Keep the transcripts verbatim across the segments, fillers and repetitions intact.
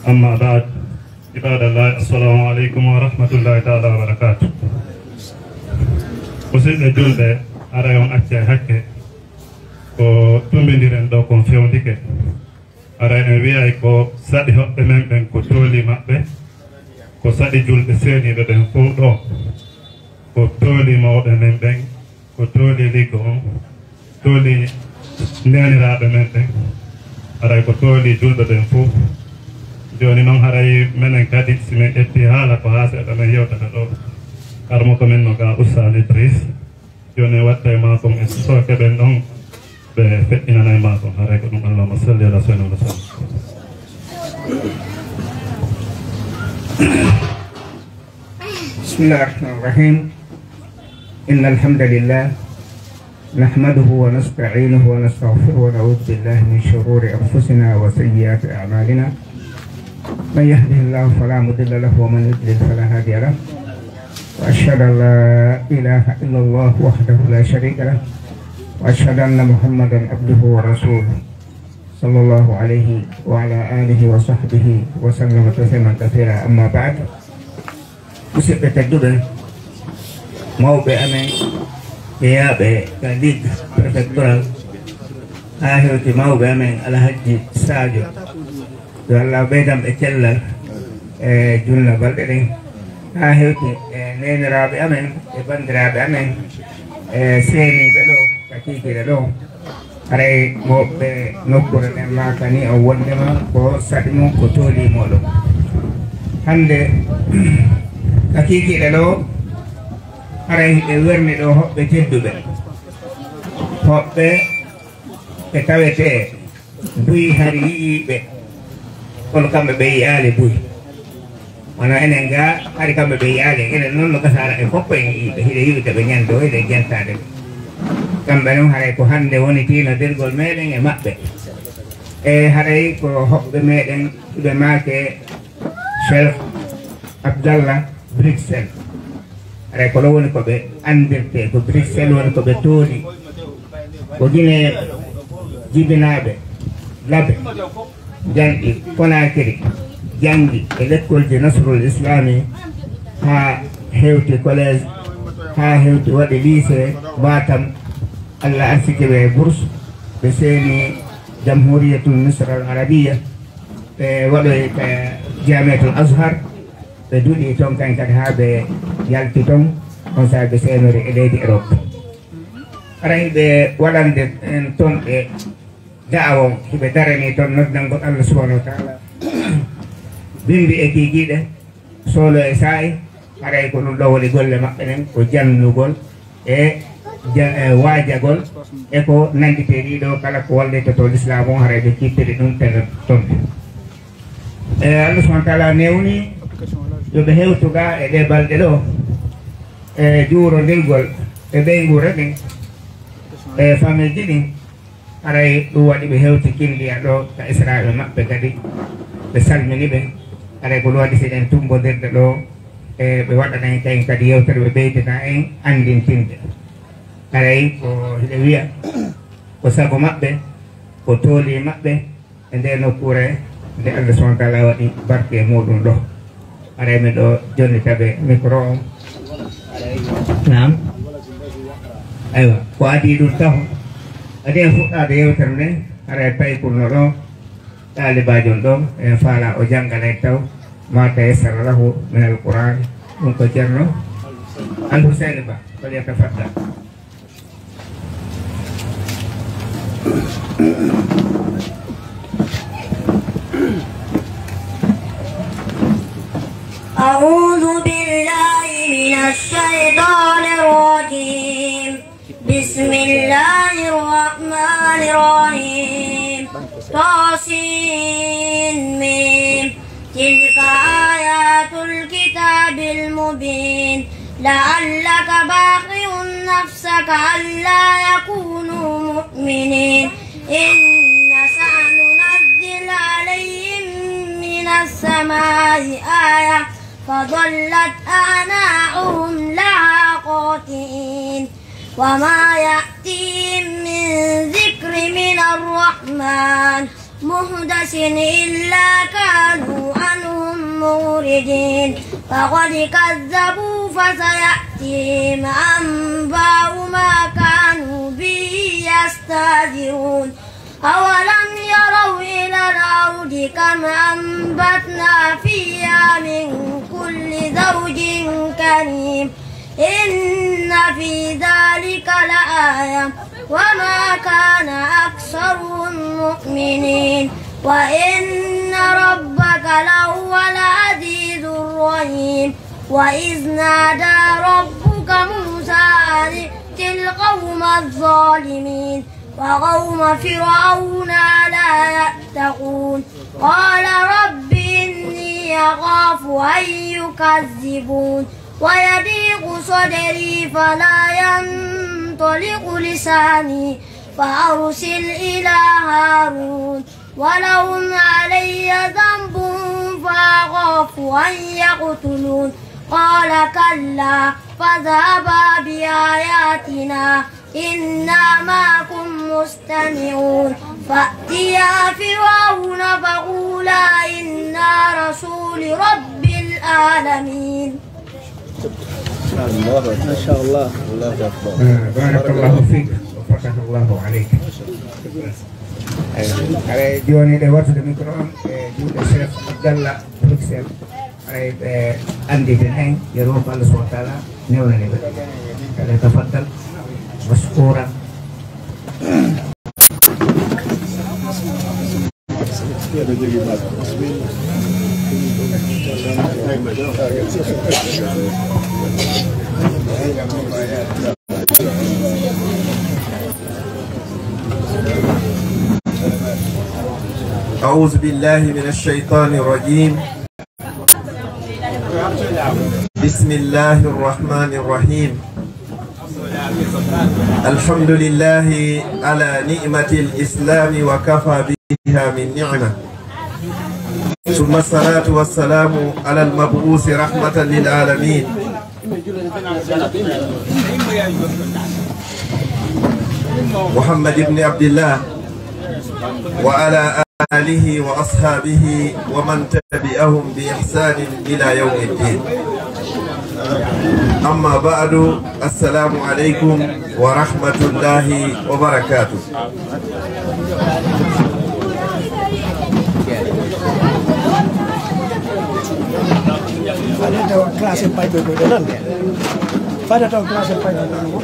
Amma baad, ibaadallaahi, assalaamu aleykum wa rahmatullaahi taala wa barakaatu. Musidɓe julɓe, haray on accay hakke, ko tumbindiren ɗo kon fewndike. Haray en wi'ay ko saɗi hoɓɓe men ɓen ko tooli maɓɓe, ko saɗi julɓe seeniiɓe ɓen fow ɗo, ko tooli mawɓe men ɓen, ko tooli liggo on, tooli neeniraaɓe men ɓen, haray ko tooli julɓe ɓen fow. Jooni non, haray menen kadi, si men ƴetti haala ko haa seeɗa men yewtata ɗo, karmoko men no ga Oustaz Idriss. Jooni en watta e maa kon e sooke ɓen ɗon, ɓe feƴƴinana e maa kon, haray ko ɗum. Allahumma salli ala sayyidina Muhammad. بسم الله الرحمن الرحيم. إن الحمد لله نحمده ونستعينه ونستغفره ونعوذ بالله من شرور أنفسنا وسيئات أعمالنا. من يهده الله فلا مضل له ومن يضلل فلا هادي له. وأشهد أن لا إله إلا الله وحده لا شريك له. وأشهد أن محمدا عبده ورسوله. صلى الله عليه وعلى آله وصحبه وسلم تسليما كثيرا. أما بعد. Musidɓe tedduɓe, mawɓe amen, jeyaaɓe ka Ligue Préfectorale, haa hewti mawɓe amen Alhajji Sadio, yo Allah ɓeydan ɓe cellal e julna balɗe ɗen, haa hewti e neeniraaɓe amen e banndiraaɓe amen e seeniiɓe ɗo ka kiikiiɗe ɗo. Haray mo ɓe nokkuure nden maakani on wondema ko saɗi mum ko tooli mooɗon. Hannde ka kiikiiɗe ɗo, haray ɓe werni ɗo hoɓɓe tedduɓe, hoɓɓe ɓe tawetee buy hari yi'iiɓe. Kono kamɓe ɓe yi'aali buy. Wano enen ga, hari kamɓe ɓe yi'aali en. Enen non no gasaara e foppo en yi'iiɓe. Hiɗe yi'ude ɓe ñande o, hiɗe jentaade ɓe. Kamɓe non haray ko hannde woni tiinodirgol meɗen e maɓɓe. E haray ko hoɓɓe meɗen, ɓe maake Cheikh Abdallah Bruxelles. Haray ko ɗo woni ko ɓe anndirtee, ko Bruxelles woni ko ɓe tooli. Ko Gineeɓe jibinaaɓe, Labe, janɗi Konaakiri, janngi e lekkolji Nasrul Islami, haa hewti collège, haa hewti waɗi lycée Matam. Allah arsiki ɓe e bourse, ɓe seeni Jamhuriyatul Misr Al Arabiya, ɓe waɗoyi ka Jamiatul Azhar. Ɓe duɗi ton kañ kadi haa ɓe yalti ton, on saa'i ɓe seenori e leydi Europe. Haray ɓe waɗande en ton ɓe da'awa on, hiɓe daranii ton noddangol Allah subhanahu wa ta'ala. Bimbi e kiikiiɗe, soolo e saa'i, haray ko ɗum ɗo woni golle maɓɓe ɗen, ko jannugol e ja-, e waajagol e ko nannditee ɗiɗo kala ko wallitoto lislaam on, haray ɓe kiittiri ɗum tene ton. E Allah subhanahu wa ta'ala newni yo ɓe hewtu ga e ɗe balɗe ɗo, e juurondirgol e ɓeynguure ɗin e famille ji ɗin. Haray ɗum waɗi ɓe hewti Kindiya ɗo ka esiraaɓe maɓɓe kadi, ɓe salmini ɓe. Haray ko ɗum waɗi si ɗen tumbondirde ɗo, e ɓe waɗana en kayen kadi yewtere, ɓe ɓeydina en anndintinde. Haray ko hiɗe wiya ko sago maɓɓe, ko tooli maɓɓe, e nde nokkuure nde Allah subhanahu wa ta'ala waɗi barke e muɗum ɗo. Haray miɗo jonnita ɓe micro on. Naam. Aywa, ko adii ɗum taho. Adii en fuɗɗaade yewtere nden, haray paykurno ɗo, ɗaalibaajo on ɗo, en faala o janngana en taw, ma tayassara lahu min al-Qur'an, ɗum ko Ceerno Al Huseyni Ba, falyatafaddal. أعوذ بالله من الشيطان الرجيم. بسم الله الرحمن الرحيم. طاسين ميم. تلك آيات الكتاب المبين. لعلك باخع نفسك ألا يكونوا مؤمنين. إن نشأ ننزل عليهم من السماء آية فظلت أعناقهم لها خاضعين. وما يأتيهم من ذكر من الرحمن محدث إلا كانوا عنهم معرضين. فقد كذبوا فسيأتيهم أنباء ما كانوا به يستهزئون. أولم يروا إلى الأرض كم أنبتنا فيها من كل زوج كريم. إن في ذلك لآية وما كان أكثرهم مؤمنين وإن ربك لهو العزيز الرحيم. وإذ نادى ربك موسى أن ائت القوم الظالمين وقوم فرعون ألا يتقون. قال رب إني أخاف أن يكذبون ويضيق صدري فلا ينطلق لساني فأرسل إلى هارون ولهم علي ذنب فأخاف أن يقتلون. قال كلا فاذهبا بآياتنا إنا معكم مستمعون. فأتيا فرعون فقولا إنا رسول رب العالمين. Machallah. Barakallahu fik. Wa fatahallahu aleyk. Aɗa jooni ɗe wattude micro on e juuɗe Cheikh Abdallah Bruxelles. Aɗa ɓe annditen en yeru ko Allah subhanahu wa taala newnani ɓe. Kala tafaddal mashkuran. أعوذ بالله من الشيطان الرجيم. بسم الله الرحمن الرحيم. الحمد لله على نعمة الإسلام وكفى بها من نعمة. ثم الصلاة والسلام على المبعوث رحمة للعالمين محمد بن عبد الله وعلى آله وأصحابه ومن تبعهم بإحسان إلى يوم الدين. أما بعد، السلام عليكم ورحمة الله وبركاته. Fade tawa classe en paykoy koy ɗo nan. Fade tawa classe en paykoy koy ɗo.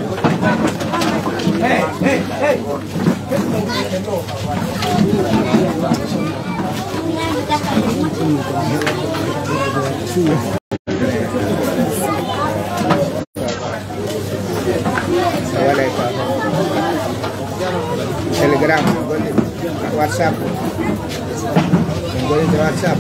Hey, hey, hey. Telegram, WhatsApp. Gollirde WhatsApp.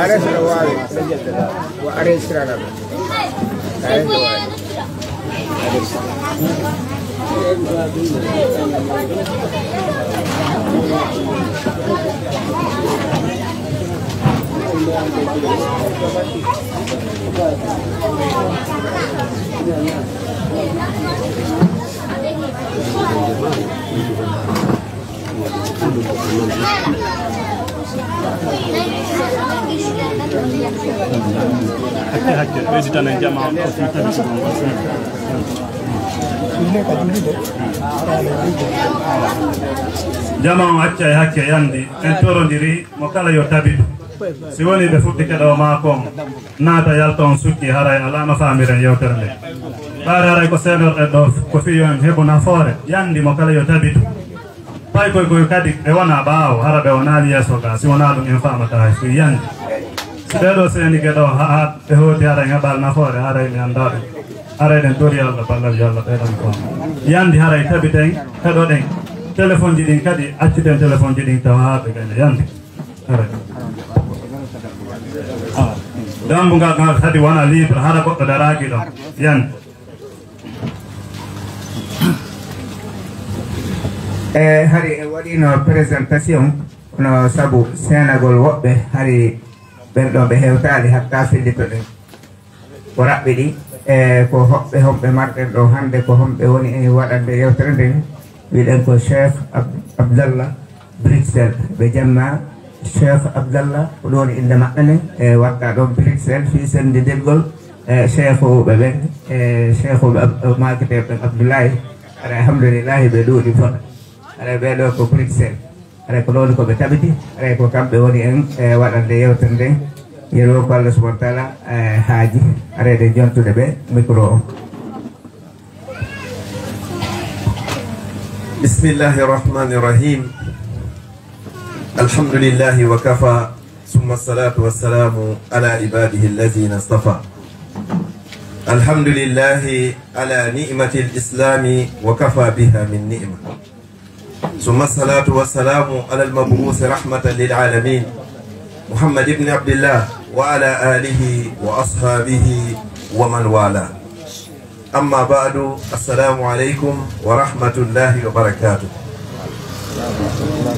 Arrêtez le wawe. Wa arrêtez le wawe. Hakke hakke ɓeydi tan e jama on ɗo fii tawi ko ɗon waɗi. Jama on acca e hakke yandi en torondiri mo kala yo tabitu. Si woni ɓe fuɗɗike ɗo maa kon naata yalta on sukki haray alaa no faamiren yewtere nde. Ɓaade haray ko seedorɗen ɗo ko fii yo en heɓu nafoore yandi mo kala yo tabitu. Paykoy koy kadi ɓe wona ɓaawo hara ɓe wonaali yeeso ga si wona ɗum en faamata hay fii yandi. Si ɓee ɗoo seenike ɗo haa ɓe hooti hara en heɓaali nafoore hara en anndaa ɗum. Hara eɗen tori Allah ballal yo Allah ɓeydan ko yandi haray tabiten heɗoɗen. Téléphone ji ɗin kadi acciten téléphone ji ɗin tawa haa ɓe gayna yandi. Haray. Dambugal ngal kadi wona libre, hara goɗɗo daraaki ɗo. Yan. E hari en waɗino présentation, kono sabu seenagol woɓɓe, hari ɓen ɗo ɓe hewtaali hatta fillito ɗen. Ko raɓɓiɗi, e ko hoɓɓe, homɓe marɗen ɗo hannde, ko homɓe woni e waɗande yewtere nden? Wiɗen ko Cheikh Ab-, Abdallah Bruxelles. Ɓe janna Cheikh Abdallah, ko ɗum woni innde maɓɓe nden, e watta ɗon Bruxelles fii senndidirgol e cheikhuɓe ɓen, e cheikhuɓe Ab-, maaketeeɓe ɓen Abdoulaye. Aɗa, alhamdulillahi, ɓe ɗuuɗi fota. Aɗa, ɓee ɗo ko Bruxelles. Aɗa, ko ɗon ko ɓe tabiti. Aɗa, ko kamɓe woni en e waɗande yewtere nden. Yeru ko Allah subhanahu wa taala, e, haaji. Aɗa, ɗe jontude ɓe micro o. بسم الله الرحمن الرحيم. الحمد لله وكفى، ثم الصلاة والسلام على عباده الذين اصطفى. الحمد لله على نعمة الإسلام وكفى بها من نعمة. ثم الصلاة والسلام على المبعوث رحمة للعالمين محمد بن عبد الله وعلى آله وأصحابه ومن والاه. Amma ba'du, assalamu alaikum wa rahmatullahi wa barakatuh.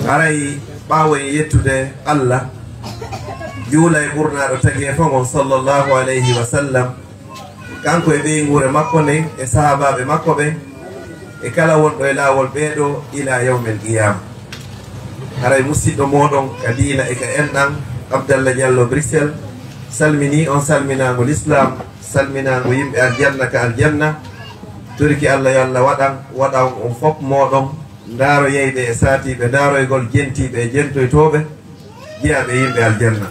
Aray, ɓaawo en yettude Allah, juula e ɓurnaaɗo tageefo ngon sallallahu alayhi wa sallam, kanko e ɓeynguure makko nden, e sahaabaaɓe makko ɓen, e kala wonɗo e laawol ɓeeɗo ila yawmel qiyama. Haray musiɗɗo mooɗon ka diina e ka enɗan, Abdallah Diallo Bruxelles, salmini on salminaango lislaam, salminaango yimɓe aljanna ka aljanna. Toriki Allah, yo Allah waɗan, waɗan on fof mooɗon ndaaroyayɓe e saatiiɓe ndaaroygol, jentiiɓe e jentoytooɓe, jeyaaɓe yimɓe aljanna.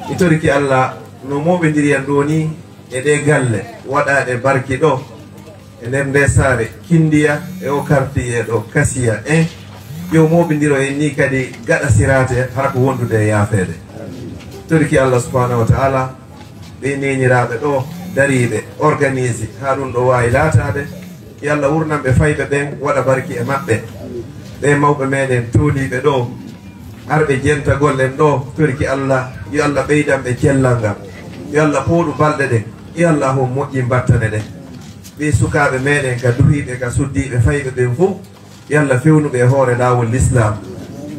Mi toriki Allah, no mooɓindiri en ɗo ni e ɗe galle waɗaaɗe barki ɗo, e nder nde saare Kindiya e o quartier ɗo Kasiya, en yo mooɓindiro en ni kadi gaɗa siraate, hara ko wondude e yaafeede. Toriki Allah subhanahu wa ta'ala, ɓe neeniraaɓe ɗo dariiɓe, organise, haa ɗum ɗo waawi laataade, yo Allah wurnan ɓe fayɓe ɓen, waɗa barki e maɓɓe. Ɓe mawɓe meɗen tooliiɓe ɗo, arɓe jentagol en ɗo, toriki Allah, yo Allah ɓeydan ɓe cellal ngal. Yo Allah pooɗu balɗe ɗen. Yo Allah hon moƴƴin battane ɗen. Ɓe sukaaɓe meɗen ka duhiiɓe, ka suddiiɓe, fayɓe ɓen fof, yo Allah fewnu ɓe e hoore laawol lislaam.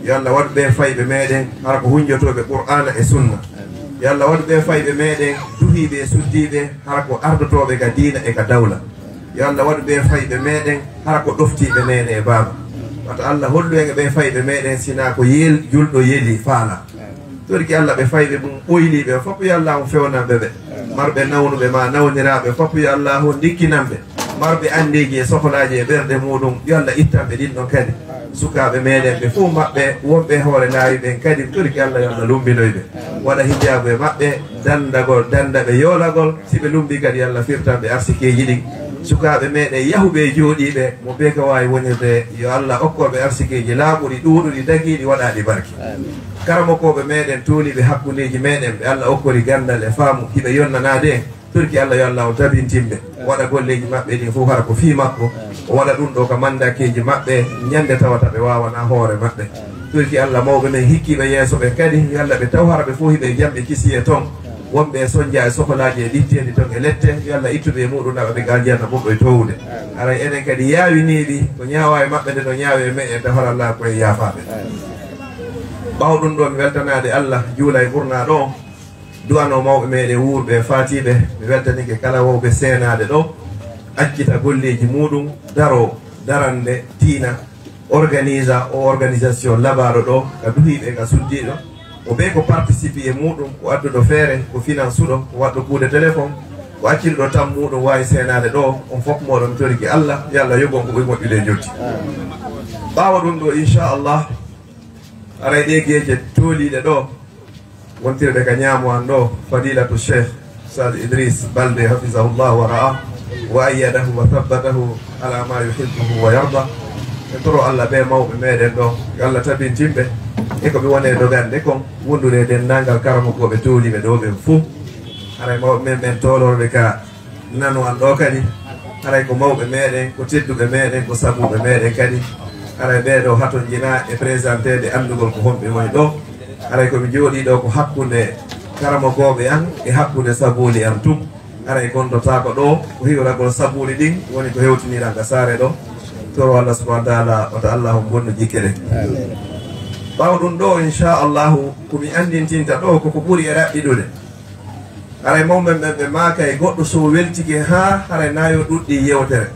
Yo Allah waɗu ɓe fayɓe meɗen hara ko hunjotooɓe Qur'aana e Sunna. Yo Allah waɗu ɓe fayɓe meɗen duhiiɓe e suddiiɓe hara ko ardotooɓe ka diina e ka dawla. Yo Allah waɗu ɓe fayɓe meɗen hara ko ɗoftiiɓe neene e baaba. Wata Allah hollu en e ɓe fayɓe meɗen sinaa ko yel-, julɗo yeli faala. Torki Allah ɓe fayɓe mum ɓoyliiɓe fof, yo Allah on fewnan ɓe ɓe. Marɓe nawnuɓe ma nawniraaɓe fof, yo Allah on ndikkinan ɓe. Marɓe anndeeji e sokolaaji e ɓerɗe muɗum, yo Allah ittan ɓe ɗin ɗon kadi. Sukaaɓe meɗen ɓe fof maɓɓe, wonɓe e hoore laawi ɓen kadi, torki Allah yo Allah lumbinoy ɓe. Waɗa hijaabu e maɓɓe, dandagol, danda ɓe yoolagol. Si ɓe lumbi kadi, yo Allah firtan ɓe arsikeeji ɗin. Sukaaɓe meɗen yahuɓe e jooɗiiɓe, mo bee ka waawi wonirde, yo Allah okko ɓe arsikeeji laaɓuɗi, ɗuuɗuɗi, dagiiɗi, waɗaaɗi barke. Karamokooɓe meɗen, tooliiɓe hakkundeeji meɗen, ɓe Allah okkori ganndal e faamu, hiɓe yonnanaade en. Torki Allah, yo Allah on tabintin ɓe, waɗa golleeji maɓɓe ɗin fof hara ko fii makko, o waɗa ɗum ɗo ka manndakeeji maɓɓe, ñannde tawata ɓe waawanaa hoore maɓɓe. Torki Allah, mawɓe men hikkiiɓe yeeso ɓen kadi, yo Allah ɓe taw hara ɓe fof hiɓe e jam, ɓe kisiyee ton. Wonɓe e sonja e sokolaaji e ɗitteeli ton e lette, yo Allah ittu ɓe e muɗum, naɓa ɓe ka aljanna ɓurɗo e toowude. Haray enen kadi yaawiniiɗi, ko ñaawaa e maɓɓe nde no ñaawi e meɗen, taw hara Allah ko en yaafaaɓe. Ɓaawo ɗum ɗo, mi weltanaade Allah, juula e ɓurnaaɗo on. Du'anoo mawɓe meɗen wuurɓe e faatiiɓe, mi weltanike kala wowɓe seenaade ɗo, accita golleeji muɗum, daroo darannde diina, organisa o organisation labaaɗo ɗo, ka duhiiɓe, ka suddiiɗo. Mo bee ko participe e muɗum, ko adduɗo feere, ko finansuɗo, ko waɗɗo kuuɗe téléphone, ko acciduɗo tan muɗum waawi seenaade ɗo, on fof mooɗon mi toriki Allah, yo Allah yoɓ on ko ɓuri moƴƴude e njotti. Ɓaawo ɗum ɗo, inchallah, aray ɗe geeje tooliiɗe ɗo, wontirɓe ka ñaamo an ɗo, Fadilatu Cheikh Saad Idris Balde, hafizahullah wa ra'a, wa ayyadahu wa thabbatahu ala ma yuhibbuhu wa yarda. En toro Allah ɓe mawɓe meɗen ɗo, yo Allah tabintin ɓe e ko ɓe woni e dogande kon, wondude e denndaangal karamokooɓe tooliiɓe ɗo ɓen fuu. Haray mawɓe men ɓen toolorɓe ka nano an ɗo kadi, haray ko mawɓe meɗen, ko tedduɓe meɗen, ko sabuɓe meɗen kadi. Haray ɓee ɗo hatonjina e présenteede anndugol ko honɓe woni ɗo. Haray ko mi jooɗii ɗo ko hakkunde karamokooɓe an e hakkunde sabuuli an tun. Haray kontotaako ɗo ko hiwragol sabuuli ɗin woni ko hewtiniran ka saare ɗo. Toro Allah subhanahu wa taala, wata Allah on bonnu jikke ɗen. Ɓaawo ɗun ɗo, inchallahu, ko mi anndintinta ɗo ko ko ɓuri e raɓɓiɗude. Haray mawɓe ɓen ɓe maakay goɗɗo so weltike haa haray na yo ɗuɗɗi yewtere.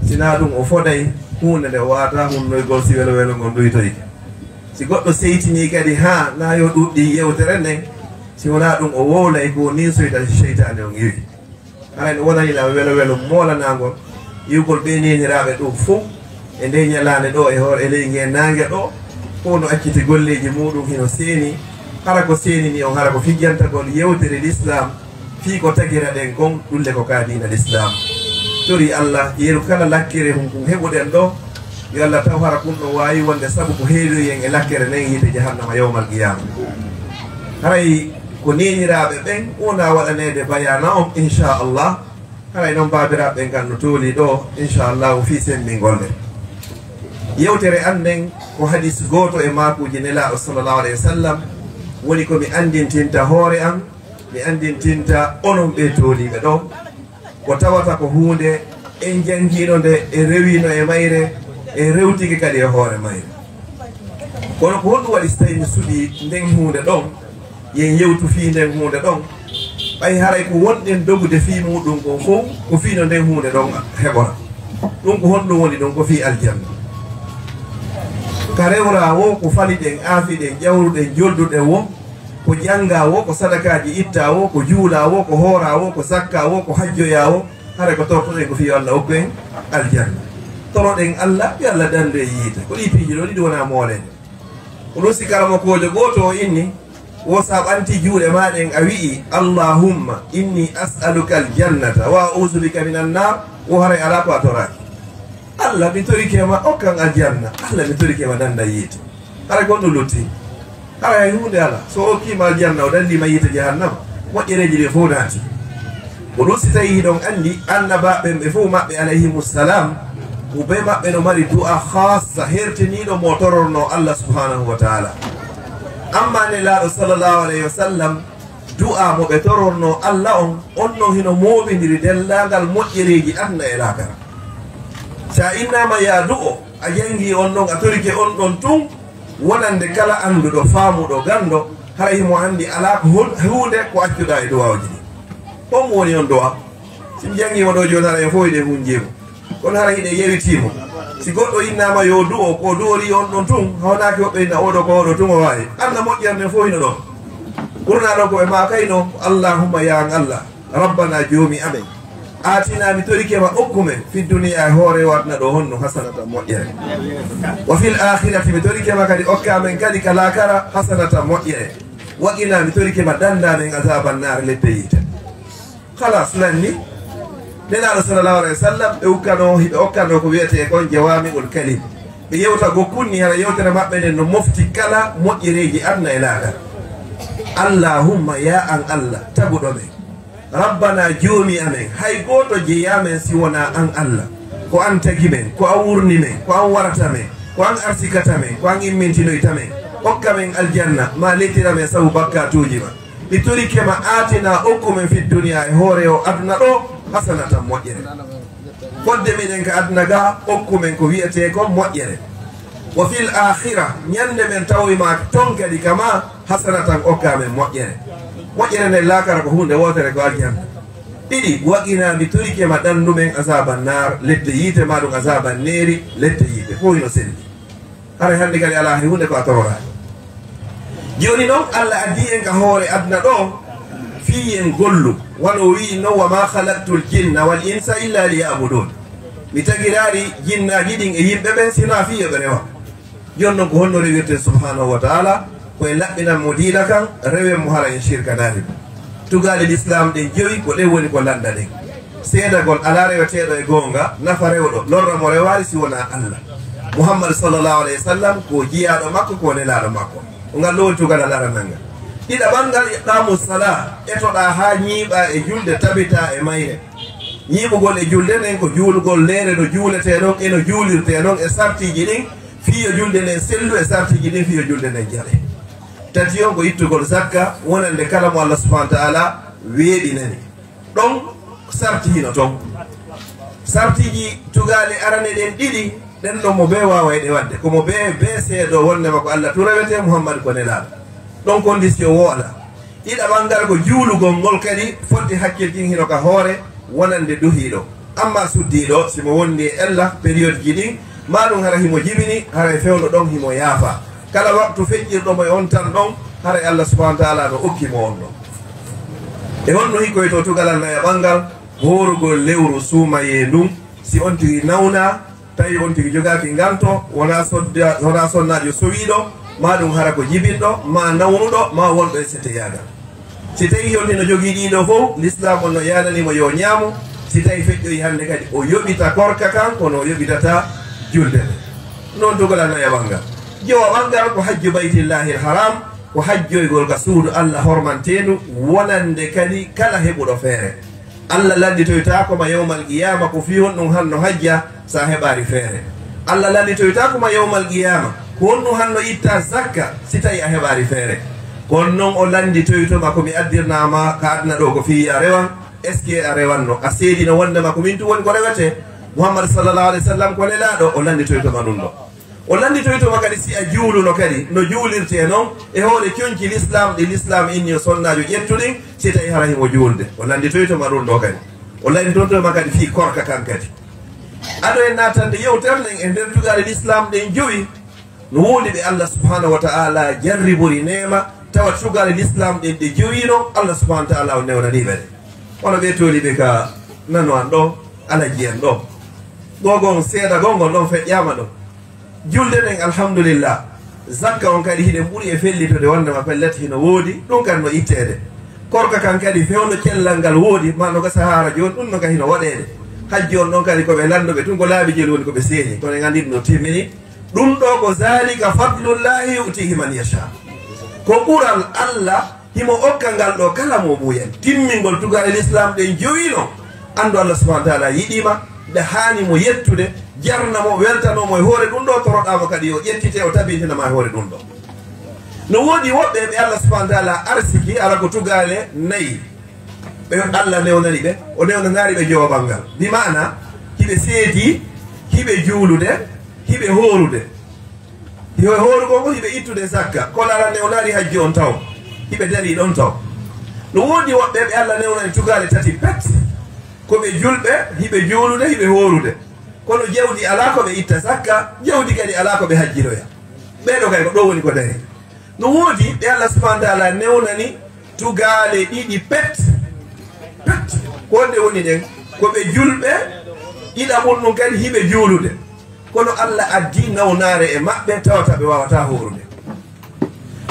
Si na ɗun o foday huunde nde waata hunnoygol si welo welo ngon ɗuytoyke. Si goɗɗo seytinii kadi haa na yo ɗuɗɗi yewtere nden, si wonaa ɗun o wowlay ko ninsoyta seytaane on iwi. Haray no wonani lan welo welo moolanangol iwgol ɓee neeniraaɓe ɗoo fow e ndee ñalaande ɗoo e hoore e ley ngee naange ɗoo, fow no acciti golleeji muuɗun hino seeni. Hara ko seenini on, hara ko fijjantagol yewtere Lislaam fii ko tagira ɗen kon, ɗulle ko ka diina Lislaam. Tori Allah yeru kala lakkere hun kun heɓuɗen ɗoo, yo Allah taw hara kun no waawi wonde sabu ko heedoyi en e lakkere nden yiite jahannama yawmal qiyaama. Haray ko neeniraaɓe ɓen wona waɗaneede bayaana on, inchallah. Haray non baabiraaɓe ɓen kan no tooli ɗoo, inchallahu, fii semmbingol nde. Yewtere an nden ko hadis gooto e maakuuji Nelaaɗo sallallahu alayhi wa sallam woni ko mi anndintinta hoore an, mi anndintinta onon ɓee tooliiɓe ɗoo. Ko tawata ko huunde en janngiino nde, e rewiino e mayre, e rewtike kadi e hoore mayre. Kono ko honɗum waɗi so tawi mi suɓii nden huunde ɗon? Yen yewtu fii nden huunde ɗon. Ɓay haray ko wonɗen dogude fii muuɗum kon fow, ko fii no nden huunde ɗon heɓora. Ɗum ko honɗum woni ɗum? Ko fii aljanna. Ka rewraa woo, ko faliɗen, aafiɗen, ƴawruɗen, jolduɗen woo, ko janngaa woo, ko sadakaaji ittaa woo, ko juulaa woo, ko hooraa woo, ko sakkaa woo, ko hajjoyaa woo, hara ko tortoɗen ko fii yo Allah okku en aljanna. Toroɗen Allah, yo Allah danndu en yiite. Ko ɗii piiji ɗoo ɗiɗi wonaa mooleede. Ko ɗum si karamokoojo gooto o inni, wo sa ɓanti juuɗe maa ɗen a wi'i, "Allahumma inni as'aluka aljannata wa a'udhu bika minan nar," wo haray alaa ko a toraaki. "Allah, mi torike ma okkan aljanna. Allah, mi torike ma dannda yiite." Haray ko ɗum lutti. Haray hay huunde alaa. So o okkiima aljanna, o danndiima yiite jahannama, moƴƴereeji ɗin fow naati. Ko ɗum si tawii hiɗon anndi annabaaɓe ɓen ɓe fow maɓɓe alayhimu salam, ko bee maɓɓe no mari du'a khassa hertiniiɗo mo torornoo Allah subhanahu wa ta'ala. Amma Nelaaɗo sallallahu alayhi wa sallam, du'a mo ɓe torornoo Allah on, on non hino mooɓindiri denndaangal moƴƴereeji aduna e laakara. Sa innaama yaa du'o, a janngii on ɗon, a torike on ɗon tun, wonande kala annduɗo, faamuɗo, ganndo, haray himo anndi alaa ko hon-, huunde ko accuɗaa e du'aawuji ɗin. Honɗum woni on du'a? Si mi janngii mo ɗoo jooni, haray en fow hiɗen hunjii mo. Kono haray hiɗen yewitii mo. Si goɗɗo innaama yo du'o, ko du'orii on ɗon tun, hawnaaki woɓɓe inna oo ɗoo ko oo ɗoo tun o waawi. Anna moƴƴere nden fow hino ɗon. Ɓurnaa ɗon ko ɓe maakayno, "Allahumma, yaa an Allah, Rabbana, Joomi amen, aatina, mi torike ma, okku men, fi duniya, e hoore o aduna ɗoo, honno, hasanatan, moƴƴere. Wa fil aakhirati, mi torike ma kadi, okka men kadi ka laakara, hasanatan, moƴƴere. Wa qina, mi torike ma, dannda men, azaaban naar, lepte yiite." Khalas, lanni. Nelaaɗo sallallahu alayhi wa sallam, ɓe ukkano, hiɓe okkano ko wiyetee kon jawaami'ul kalim. Ɓe yewta go kunni, hara yewtere maɓɓe nden no mofti kala moƴƴereeji aduna e laakara. Allahumma, yaa an Allah, taguɗo men. Rabbana, Joomi amen, hay gooto jeyaa men si wonaa an Allah. Ko an tagi men, ko an wurni men, ko an warata men, ko an arsikata men, ko an immintinoyta men. Okka men aljanna, maa lettira men sabu bakkaatuuji ma. Mi torike ma, aatina, okku men, fi duniya, e hoore o aduna ɗoo, hasanatan, moƴƴere. Fodde miɗen ka aduna ga, okku men ko wiyetee kon moƴƴere. Wa fil aakhira, ñande men tawoymaaki ton kadi ka maa, hasanatan, okka men moƴƴere. Moƴƴere nden laakara ko huunde wootere, ko aljanna. Ɗiɗi, wa qina, mi torike ma, danndu men, azaaban naar, lepte yiite, maa ɗum azaaban neeri, lepte yiite. Fow hino selli. Haray hannde kadi alaa hay huunde ko a tororaaki. Jooni non, Allah addii en ka hoore aduna ɗoo fii en gollu. Wano o wi'i non, "Wa maa khalaqtul jinna wal insa illa liya'budun." Mi tagiraali jinnaaji ɗin e yimɓe ɓen, sinaa fii yo ɓe rewa. Jooni non, ko honno rewirten subhanahu wa ta'ala? Ko en laɓɓinan mo diina kan, rewen mo, hara en shirkanaali mo. Tugaale Lislaam ɗen jowi, ko ɗen woni ko lannda ɗen. Seedagol alaa reweteeɗo e goonga, nafa rewɗo, lorra mo rewaali si wonaa Allah. Muhammad sallallahu alayhi wa sallam ko jiyaaɗo makko, ko nelaaɗo makko. Ko ngal ɗoo woni tugalal aranal ngal. Ɗiɗaɓal ngal, iqaamu salaa, etoɗaa haa ñiiɓaa e julde, tabitaa e mayre. Ñiiɓugol e julde nden ko juulugol leere no juuletee non e no juulirtee non e sartiiji ɗin, fii yo julde nden sellu, e sartiiji ɗin fii yo julde nden jaɓe. Tati on ko ittugol zakka wonande kala mo Allah subhanahu wa ta'ala weeɓinani. Ɗon sarti hino ton. Sartiiji tugaale arane ɗen ɗiɗi, ɗen ɗon mo bee waaway ɗe waɗde. Ko mo bee, bee seedo wonnde ma ko Allah tu rewete, Muhammad ko nelaaɗo. Ɗon condition woo alaa. Ɗiɗaɓal ngal ko juulugol ngol kadi foti hakkilkin hino ka hoore wonande duhiiɗo. Amma suddiiɗo, si mo wondi e ella période ji ɗin, maa ɗum hara himo jibini, haray fewndo ɗon himo yaafa. Kala waktu feƴƴirɗo mo e on tan ɗon, haray Allah subhanahu wa ta'ala no okki mo on ɗon. E honno hikkoyto tugalal nayaɓal ngal? Hoorugol lewru suumayee ndun, si on tigi nawna, tawi on tigi jogaaki nganto, wonaa sodda-, wonaa sonnaajo sowiiɗo, maa ɗum hara ko jibinɗo, maa nawnuɗo, maa wonɗo e seteyaagal. Si tawii on hino jogii ɗii ɗoo fow, Lislaam on no yaananii mo yo ñaamu, si tawii feƴƴoyi hannde kadi o yoɓita korka kan, kono o yoɓitataa julde nde. Non tugalal nayaɓal ngal. Jowaɓal ngal ko hajju Baytillaahil Haraam, ko hajjoygol ka suudu Allah hormanteendu, wonande kadi kala heɓuɗo feere. Allah lannditoytaako ma yawmal qiyaama ko fii honɗum hanno hajja si a heɓaari feere. Allah lannditoytaako ma yawmal qiyaama ko honɗum hanno itta zakka si tawii a heɓaari feere. Kono non o lannditoyto ma ko mi addirnaa ma ka aduna ɗoo ko fii yo a rewan, est-ce que a rewanno? A seedino wonndema ko min tun woni ko rewetee. Muhammad sallallahu alayhi wa sallam ko nelaaɗo, o lannditoyto ma ɗum ɗoo. O lannditoyto ma kadi si a juuluno kadi no juulirtee non e hoore conci Lislaam ɗi Lislaam inni yo sonnaajo ƴettu ɗin si tawii hara himo juulde. O lannditoyto ma ɗum ɗoo kadi. O lannditoyto ma kadi fii korka kan kadi. Ado en naatande yewtere nden e nder tugaale Lislaam ɗen jowi, no woodi ɓe Allah subhanahu wa ta'ala jarribori neema, tawa tugaale Lislaam ɗen ɗe jowi non, Allah subhanahu wa ta'ala o newnanii ɓe ɗe. Wano ɓe tooni ɓe ka nano an ɗoo, Alhaji en ɗoo. Gogon seeda gongol ɗon feƴƴaama ɗon. Julde nden, alhamdulillah. Zakka on kadi hiɗen ɓuri e fellitude wonndema pellet hino woodi, ɗum kadi no itteede. Korka kan kadi fewndo cellal ngal woodi, ma no gasa haara jooni, ɗum no ka hino waɗeede. Hajji on ɗon kadi ko ɓe lanndo ɓe tun, ko laabi jelu woni ko ɓe seeni, kono en anndi ɗum no timmini. Ɗum ɗoo ko zalika fadlullahi yu'tihi man yasha. Ko ɓural Allah Himo okka ngal ɗoo kala mo muuyani. Timmingol tugaale Lislaam ɗen jowi non. Anndu Allah subhanahu wa ta'ala yiɗii ma, nde haani mo yettude, jarna mo, weltanoo mo e hoore ɗum ɗoo, toroɗaa mo kadi yo ƴettite, o tabintina ma e hoore ɗum ɗoo. No woodi woɓɓe ɓe Allah subhanahu wa ta'ala arsiki, ala ko tugaale nayi. Ɓe Allah newnani ɓe, o newnanaali ɓe jowaɓal ngal. Bi maana, hiɓe seedi, hiɓe juulude, hiɓe hoorude. Yo e hoorugol ngol hiɓe ittude zakka, kono Allah newnaali hajji on taw, hiɓe darii ɗon taw. No woodi woɓɓe ɓe Allah newnani tugaale tati pet, ko ɓe julɓe, hiɓe juulude, hiɓe hoorude. Kono jawdi alaa ko ɓe itta zakka, jawdi kadi alaa ko ɓe hajjiroya. Ɓee ɗoo kay ko ɗoo woni ko darii. No woodi ɓe Allah subhanahu wa ta'ala newnani tugaale ɗiɗi pet, pet. Ko honɗe woni ɗen? Ko ɓe julɓe, ɗiɗaɓun ɗum kadi hiɓe juulude. Kono Allah addi nawnaare e maɓɓe, tawata ɓe waawataa hoorude.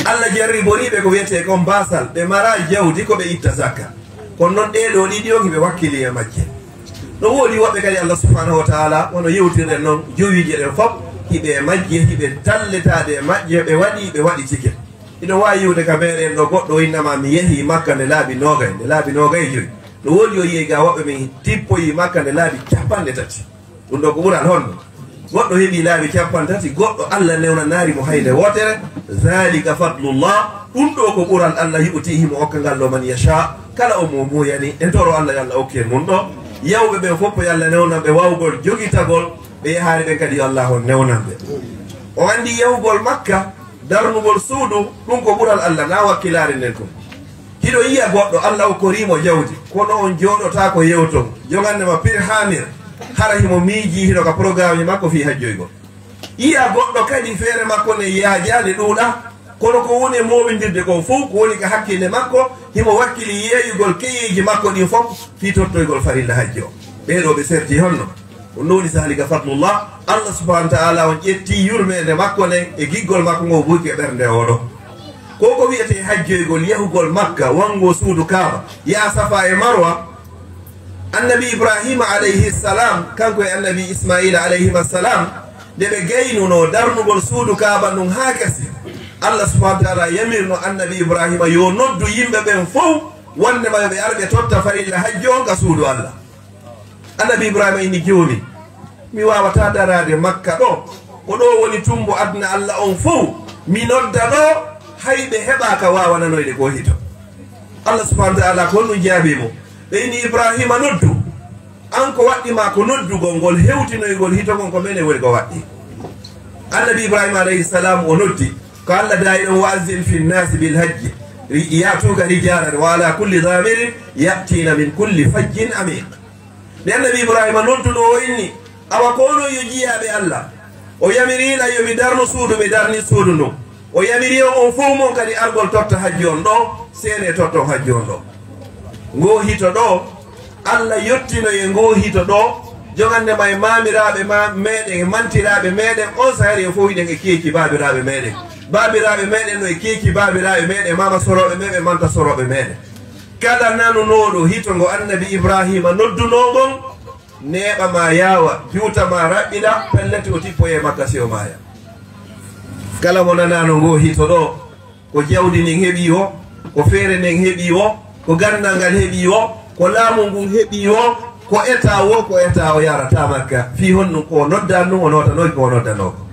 Allah jarriborii ɓe ko wiyetee kon baasal, ɓe maraa jawdi ko ɓe itta zakka. Kono non ɗee ɗoo ɗiɗi on hiɓe wakkilii e majje. No woodi woɓɓe kadi Allah subhanahu wa ta'ala, wano yewtirɗen non, jowiije ɗen fof, hiɓe e majje, hiɓe talletaade e majje, ɓe waɗi, ɓe waɗitike. Hiɗo waawi yi'ude ka meeɗen ɗoo goɗɗo o inna ma mi yehii Makka nde laabi noogay, nde laabi noogay e jowi. No woodi o yi'ay ga woɓɓe min tippoyii Makka nde laabi cappanɗe tati. Ɗum ɗoo ko ɓural honno? Goɗɗo heɓii laabi cappanɗe tati, goɗɗo Allah newnanaali mo hay nde wootere. Zalika fadlullah. Ɗum ɗoo ko ɓural Allah yu'tihi mo okka ngal ɗoo man yasha. Kala o mo muuyani, en toro Allah yo Allah okku en mum ɗoo. Yawɓe ɓen fof ko yo Allah newnan ɓe waawgol jogitagol, ɓe yahaali ɓen kadi yo Allah on newnan ɓe. O anndi yahugol Makka, darnugol suudu, ɗum ko ɓural Allah, na wakkilaare nden tun. Hiɗo yi'a goɗɗo, Allah okkorii mo jawdi, kono on jooɗotaako yewton, jogande ma pir haa mir, hara himo miijii hino ka programme makko fii hajjoygol. Yi'a goɗɗo kadi feere makko nden yaajaali ɗuuɗa, kono ko woni e mooɓindirde kon fow, ko woni ka hakkille makko, himo wakkili yeeyugol keyeeji makko ɗin fof fii tottoygol farilla hajji o. Ɓee ɗoo ɓe serti honno? Ɗum ɗoo woni zalika fadlullah. Allah subhanahu wa ta'ala on ƴetti yurmeende makko nden e giggol makko ngol ɓuyki e ɓernde oo ɗoo. Ko ko wiyetee hajjoygol, yahugol Makka, wanngo suudu Kaaba, yaha Safa e Marwa. Annabi Ibrahima alayhi salam, kanko e Annabi Ismaila alayhima salam, nde ɓe gaynunoo darnugol suudu Kaaba ndun haa gasi, Allah subhanahu wa ta'ala yamirno Annabi Ibrahima yo noddu yimɓe ɓen fow, wonnde ma yo ɓe ar ɓe totta farilla hajji on ka suudu Allah. Annabi Ibrahima inni, "Joomi, mi waawataa daraade Makka ɗoo. Ko ɗoo woni tummbo aduna Allah on fow. Mi nodda ɗoo, Hay ɓe heɓaaka waawananoyde ko hito. Allah subhanahu wa ta'ala ko honɗum jaabii mo? Ɓe inni Ibrahima noddu. An ko waɗɗi ma ko noddugol ngol, hewtinoygol hito ngon ko menen woni ko waɗɗi. Annabi Ibrahima alayhi salam o noddi. Ko Allah daayi ɗon, "Wa azzin fi nnasi bil hajji ri-, ya'tuka rijalan wa ala kulli damirin ya'tina min kulli fajjin amiq." Nde Annabi Ibrahima nodduno o inni, awa ko onon yo jiyaaɓe Allah. O yamiri lan yo mi darno suudu, ɓe darni suudu ndun. O yamiri on, on fow mon kadi argol totta hajji on ɗo, seene totton hajji on ɗo. Ngoo hito ɗo, Allah yottino e ngoo hito ɗo, jogande ma e maamiraaɓe ma, meɗen, e mantiraaɓe meɗen, on sahari en fow hiɗen e keeci baabiraaɓe meɗen. Baabiraaɓe meɗen no e keeci baabiraaɓe meɗen, maama sorooɓe meɗen, manta sorooɓe meɗen. Kala nanunooɗo hito ngo Annabi Ibrahima noddunoo ngon, neeɓa ma yaawa, juuta ma raɓɓiɗa, pellet o tippoyee Makka si o maaya. Kala mo nanaano ngoo hito ɗo, ko jawdi ndin heɓi o, ko feere nden heɓi o, ko ganndal ngal heɓi o, ko laamu ngun heɓi o, ko eta o, ko eta o yarata Makka. Fii honɗum? Ko o noddaani ɗum, o nootanooki ko o noddanoo ko.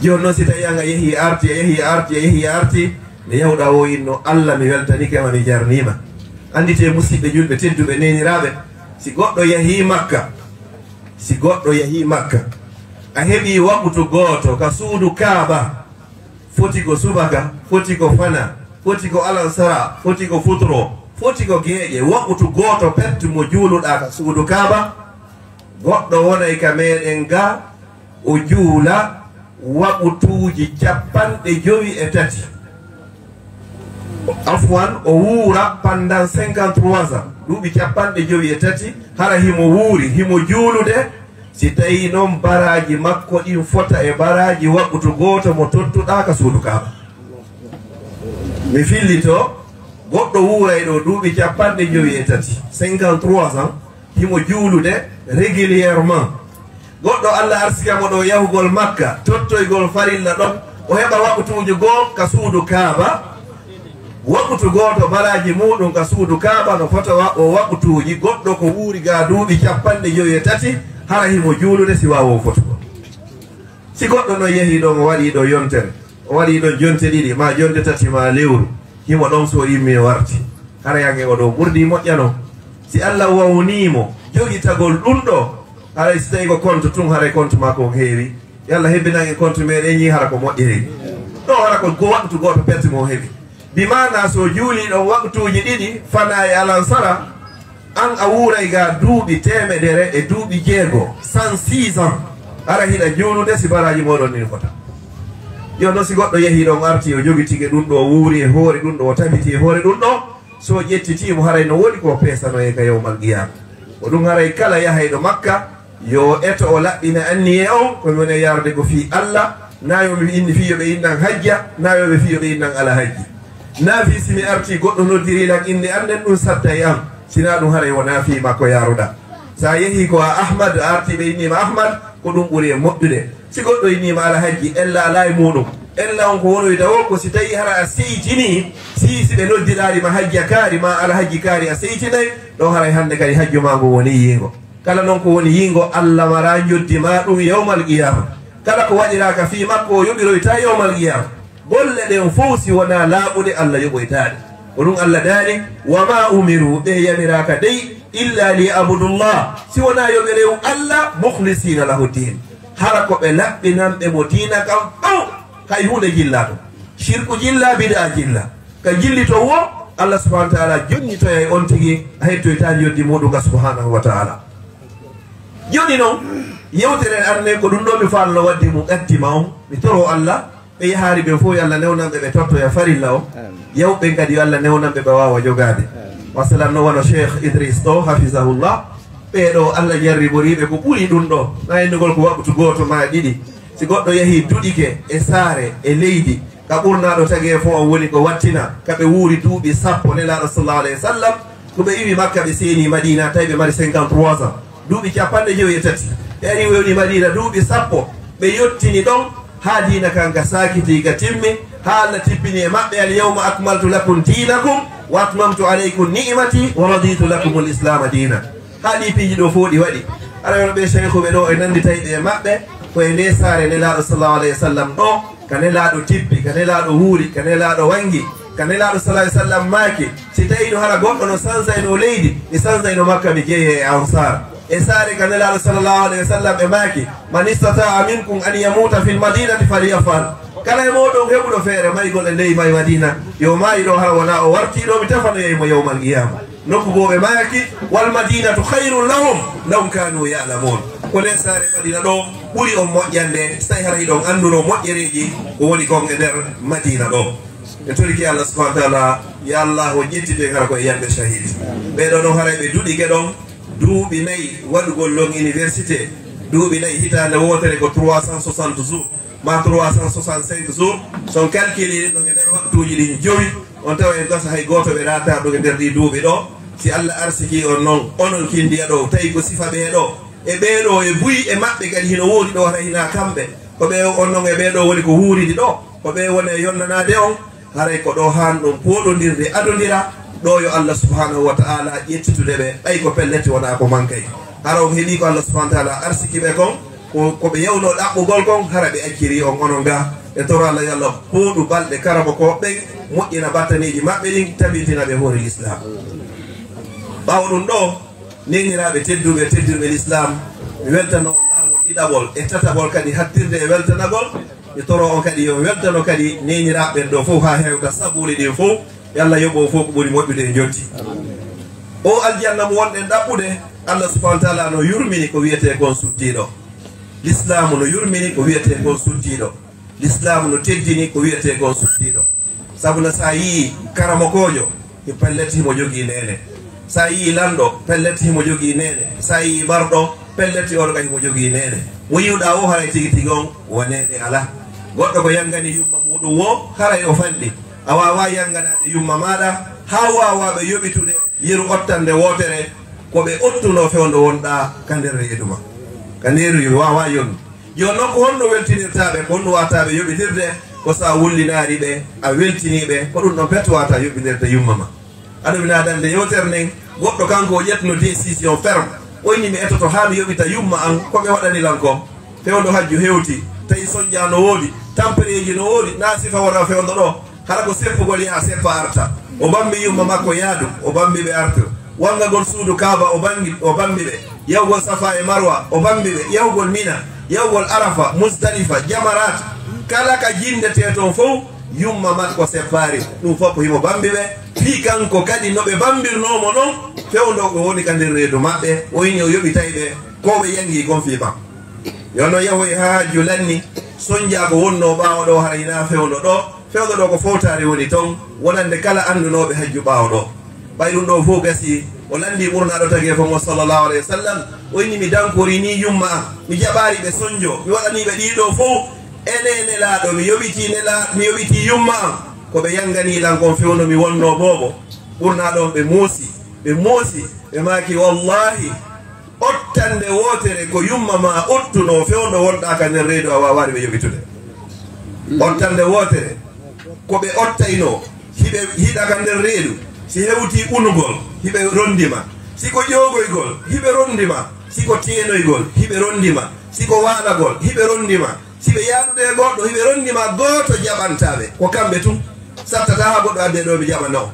Jooni non, si tawii an a yehii a arti, a yehii a arti, a yehii a arti, nde yahuɗaa o inno, "Allah, mi weltanike ma, mi jarniima." Annditee, musiɓɓe julɓe tedduɓe, neeniraaɓe, si goɗɗo yahii Makka, si goɗɗo yahii Makka, a heɓii waqtu gooto ka suudu Kaaba, foti ko subaka, foti ko fana, foti ko alansara, foti ko futuro, foti ko geeƴe, waqtu gooto pet mo juuluɗaa ka suudu Kaaba, goɗɗo wonay ka meɗen ga, o juula waqtuuji capanɗe jowi e tati. Afwan, o wuura pendant cinquante-trois ans, duuɓi capanɗe jowi e tati, hara himo wuuri, himo juulude, si tawii non baraaji makko ɗin fota e baraaji waqtu gooto mo tottuɗaa ka suudu Kaaba. Mi fillito, goɗɗo wuuray ɗo duuɓi capanɗe jowi e tati, cinquante-trois ans, himo juulude régulièrement. Goɗɗo Allah arsika mo ɗo yahugol Makka, tottoygol farilla ɗon, o heɓa waqtuuji goo ka suudu Kaaba. Waqtu gooto baraaji muuɗum ka suudu Kaaba no fota wa-, o waqtuuji goɗɗo ko wuuri ga duuɓi capanɗe jowi e tati, hara himo juulude si waawo fotugol. Si goɗɗo non yahii ɗon, o waɗii ɗo yontere, o waɗii ɗon jonte ɗiɗi, maa jonte tati, maa lewru, himo ɗon, so o immii o warti, haray an e oɗo ɓurdii moƴƴano. Si Allah wawnii mo jogitagol ɗum ɗo, haray si tawii ko compte tun, haray compte makko on heewi. Yo Allah hebbinan en compte meɗen, yi hara ko moƴƴiri. Ɗo hara ko go-, waqtu gooto perte mo o heɓi. Bi maana, so o juulii ɗon waqtuuji ɗiɗi, fana e alansara, an a wuuray ga duuɓi teemedere e duuɓi jeego, cent six ans, hara hiɗa juulude si baraaji mooɗon ɗin fota. Yo, non si goɗɗo yehii ɗon, arti, o jogitike ɗum ɗo, o wuuri e hoore ɗum ɗo, o tabiti e hoore ɗum ɗo, so o ƴettitii mo, haray no woni ko o peesanoyee ka yawmal qiyaama. Ko ɗum haray kala yahayɗo Makka, yo eto o laɓɓina anniye on, ko mi woni yarde ko fii Allah, na yo mi inni fii yo ɓe innan hajja, na yo ɓe fii yo ɓe innan alhajji. Na fii si mi arti goɗɗo noddirii lan innde an nden ɗum satta e an, sinaa ɗum haray wonaa fii makko yaaruɗaa. Sa yehii ko a Ahmad, a arti ɓe inniima Ahmad, ko ɗum ɓuri e moƴƴude. Si goɗɗo inniima alhajji, ella alaa e muuɗum. Ella on ko wonoyta woo, ko si tawii hara a seytinii, si, si ɓe noddiɗaali ma hajja kaari, ma alhajji kaari a seytinay, ɗo haray hannde kadi hajju maa ngun woni yiingo. Kala non ko woni yiingo, Allah maraa njoddi maa ɗum yawmal qiyaama. Kala ko waɗiraaka fii makko, o yoɓiroytaa yawmal qiyaama. Golle ɗen fow si wonaa laaɓuɗe, Allah yoɓoytaa ɗe. Ko ɗum Allah daali, "Wa maa umiru", ɓe yamiraaka dey, "illa li abudullah", si wonaa yo ɓe rewu Allah, "mukhlisiina lahu diin", hara ko ɓe laɓɓinanɓe mo diina kan fow, hay huunde jillaa ton. Shirku jillaa, bid'a jillaa. Ka jillito woo, Allah subhanahu wa ta'ala jonnitoyay on tigi, a hettoytaa njoddi muuɗum ka subhanahu wa ta'ala. Jooni non, yewtere an nden ko ɗum ɗo mi faalno wadde mo qaddi ma on. Mi toro Allah, ɓe yahaari ɓen fow yo Allah newnan ɓe, ɓe tottoya farilla on. Amin. Yawɓe ɓen kadi yo Allah newnan ɓe, ɓe waawa jogaade. Amin. Masalan, no wano Cheikh Idris ɗo, hafizahullah, ɓee ɗo Allah jarriborii ɓe ko ɓuri ɗum ɗo. Na innugol ko waqtu gooto maa ɗiɗi. Si goɗɗo yahii duɗike e saare e leydi, ka ɓurnaaɗo tagee fof on woni ko wattina, ka ɓe wuuri duuɓi sappo Nelaaɗo sallallahu alayhi wa sallam, ko ɓe iwi Makka, ɓe seeni Madiina, tawi ɓe mari cinquante-trois ans, duuɓi capanɗe jowi e tati. Ɓe ari, ɓe woni Madiina duuɓi sappo, ɓe yottini ɗon, haa diina kan ka saakiti, ka timmi, haa Allah tippini e maɓɓe, "Al yawma akmaltu lakum dinakum wa atmamtu alaykum ni'mati wa raditu lakumul islama diina." Haa ɗii piiji ɗo fof ɗi waɗi. Aray on ɓe seykuɓe ɗo e nanndi tawi ɓe e maɓɓe, ko e nde saare Nelaaɗo sallallahu alayhi wa sallam ɗo, Ka Nelaaɗo tibbi, ka Nelaaɗo wuuri, ka Nelaaɗo wanngi, ka Nelaaɗo sallallahu alaihi wasallam maaki, si tawiino hara goɗɗo no sansayno leydi, mi sansayno Makka, mi jeyee e Ansaar. E saare ka Nelaaɗo sallallahu alaihi wasallam ɓe maaki, "Man istata'a minkum an yamuta fil madinati falyaf'al." Kala e mooɗon heɓuɗo feere maygol e ley may Madina, yo maayu ɗo hara wonaa o wartii ɗo, mi tefanoyay mo yawmal qiyaama. Nokku goo ɓe maaki, "Wal madinatu khairun lahum law kanu ya'lamun." Ko nder saare Madina ɗo ɓuri on moƴƴande, si tawi hara hiɗon annduno moƴƴereeji ko woni kon e nder Madina ɗo. E toriki Allah subhanahu wa ta'ala, ya Allah, o ƴettite hara ko e yande shahid. Ɓee ɗoo non haray ɓe duɗike ɗon duuɓi nayi waɗugol ɗon université, duuɓi nayi, hitaande wootere ko trois cent soixante jours, ma trois cent soixante-cinq jours, so on calcule ɗum e nder waktuuji ɗin jowi, on tawa en gasa hay gooto ɓe raataɗo e nder ɗii duuɓi ɗoo. Si Allah arsiki on non, onon kindiya ɗoo, tawi ko sifa ɓee ɗoo, e ɓee ɗoo, e buy e maɓɓe kadi hino woodi ɗoo, hara hinaa kamɓe, ko ɓee on non e ɓee ɗoo woni ko wuuridi ɗoo, ko ɓee woni e yonnanaade on, haray ko ɗoo haan ɗon pooɗondirde adondira, ɗoo yo Allah subhanahu wa ta'ala ƴettitude ɓe, ɓay ko pellet wonaa ko mankay. Hara on heɓii ko Allah subhanahu wa ta'ala arsiki ɓe kon, ko, ko ɓe yawnoo ɗaɓɓugol kon, hara ɓe acciri on onon ga. E toro Allah yo Allah pooɗu balɗe karamokooɓe ɓen, moƴƴina battaniiji maɓɓe ɗin, tabintina ɓe hoore Lislaam. Ɓaawo ɗum ɗoo, neeniraaɓe tedduɓe, teddirɓe Lislaam, mi weltano on laawol ɗiɗaɓol e tataɓol kadi hattirde e weltanagol. Mi toro on kadi yo weltano kadi neeniraaɓe ɓen ɗoo fof haa hewta sabuuli ɗin fof. Yo Allah yoɓu on fof ko ɓuri moƴƴude e njotti. O aljanna mo wonɗen ɗaɓɓude, Allah subhanahu wa ta'ala no yurmini ko wiyetee kon suddiiɗo. Lislaamu no yurmini ko wiyetee kon suddiiɗo. Lislaamu no teddini ko wiyetee kon suddiiɗo. Sabu no so a yii karamokoojo, pellet himo jogii neene. So a yii lanɗo, pellet himo jogii neene. So a yii marɗo, pellet oɗo kadi himo jogii neene. Mo yi'uɗaa o, haray tigi tigi on wo neene alaa. Goɗɗo ko yanngani yumma muuɗum wo, haray o fanɗi. A waawaa yannganaade yumma maaɗa, haa waawaa ɓe yoɓitude yeru ottande wootere, ko ɓe ottunoo fewndo wonɗaa ka nder reedu ma. Ka nder reedu waawaa yonde. Yo non ko honno weltinirtaa ɓe, ko honno waawataa ɓe yoɓitirde, ko so a wullinaari ɓe, a weltinii ɓe, ko ɗum ɗon pet waawataa yoɓinirde yumma ma. Aɗa mi naadande yewtere nden, goɗɗo kanko o ƴettuno décision ferme, o inni mi etoto haa mi yoɓita yumma an, ko ɓe waɗani lan ko. Fewndo hajju hewti, tawi sonja no woodi, tampereeji no woodi, na sifa wona fewndo ɗo, hara ko seppugol yaha seppa arta. O bambi yumma makko yaadu, o bambi ɓe arta. Wangagol suudu Kaaba o bangi, o bambi ɓe. Yahugol Safa e Marwa o bambi ɓe. Yahugol Mina, yahugol Arafa, Musdalifa, Jamarat. Kala ka jindetee ton fow, yumma makko seppaari. Ɗum fof ko himo bambi ɓe. Fii kanko kadi no ɓe bambirnoo mo non, fewndo ko woni ka nder reedu maɓɓe, o inni o yoɓitay ɓe ko ɓe yangi kon fii makko. Yo no yahoy haa hajju lanni, sonja ko wonnoo ɓaawo ɗo hara hinaa fewndo ɗo. Fewndo ɗo ko fowtaari woni ton, wonande kala anndunooɓe hajju ɓaawo ɗo. Ɓay ɗum ɗo fof gasi, o lanndii ɓurnaaɗo tageefo mo sallallahu alayhi wa sallam, o inni mi dankorinii yumma am, mi jaɓaari ɓe sonjo, mi waɗanii ɓe ɗii ɗo fof. Ene Nelaaɗo, mi yoɓitii Nela-, mi yoɓitii yumma am, ko ɓe yannganii lan kon fewndo mi wonnoo boobo. Ɓurnaaɗo on ɓe moosi, ɓe moosi, ɓe maaki, wallaahi, ottande wootere ko yumma ma ottunoo fewndo wonɗaa ka nder reedu a waawaari ɓe yoɓitude. Ottande wootere ko ɓe ottaynoo, hiɓe hiɗa ka nder reedu, si hewtii unugol, hiɓe rondi ma, si ko ƴoogoygol, hiɓe rondi ma, si ko teenoygol, hiɓe rondi ma, si ko waalagol, hiɓe rondi ma, si ɓe yaadude e goɗɗo, hiɓe rondi ma, gooto jaɓantaa ɓe, ko kamɓe tun. Sattataa haa goɗɗo addee ɗo ɓe jaɓana on.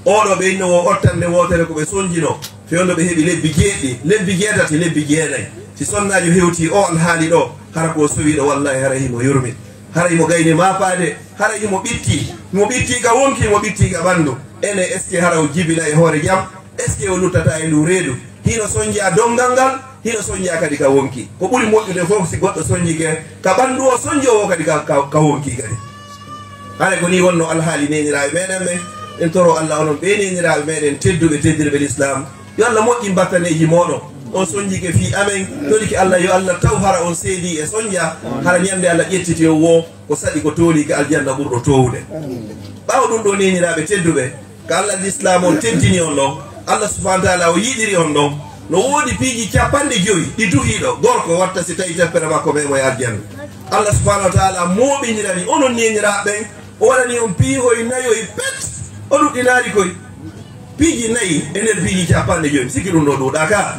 Oɗo ɓe inno o ottande wootere ko ɓe sonjino, fewndo ɓe heɓi lebbi jeeɗiɗi, lebbi jeetati, lebbi jeenayi. Si sonnaajo hewtii o alhaali ɗo, hara ko o sowiɗo, wallahi, hara himo yurmi. Hara himo gayni maapaade, hara himo ɓitti, himo ɓitti ka wonki, himo ɓitti ka ɓanndu. Ene, est-ce que hara o jibila e hoore jam? Est-ce que o luttata e ndu reedu? Hino sonja donngal ngal, hino sonja kadi ka wonki. Ko ɓuri moƴƴude fof si goɗɗo sonjike ka ɓanndu o, sonjoowo kadi ka, ka, ka wonki kadi. Hare ko ni wonno alhaali neeniraaɓe meɗen ɓen. En toro Allah onon ɓe neeniraaɓe meɗen tedduɓe, teddirɓe l'islam. Yo Allah moƴƴin battaneeji mooɗon. On sonjike fii amen, toriki Allah yo Allah taw hara on seedii e sonja, hara ñande Allah ƴettiti on wo ko saɗi ko tooli ka aljanna ɓurɗo toowude. Ɓaawo ɗum ɗo neeniraaɓe tedduɓe, ka Allah l'islam on teddini on ɗon, Allah subhanahu wa ta'ala o yiɗiri on ɗon, no woodi piiji capanɗe jowi ɗi duhiiɗo gorko watta si tawi teppere makko memo e aljanna. Allah subhanahu wa ta'ala mooɓindirani onon neeniraaɓe ɓen, o waɗani on piihoy nayoy pet, o ɗuɗɗinaali koy. Piiji nayi e nder piiji capanɗe jowi, mi sikki ɗum ɗo ɗuuɗaa ka.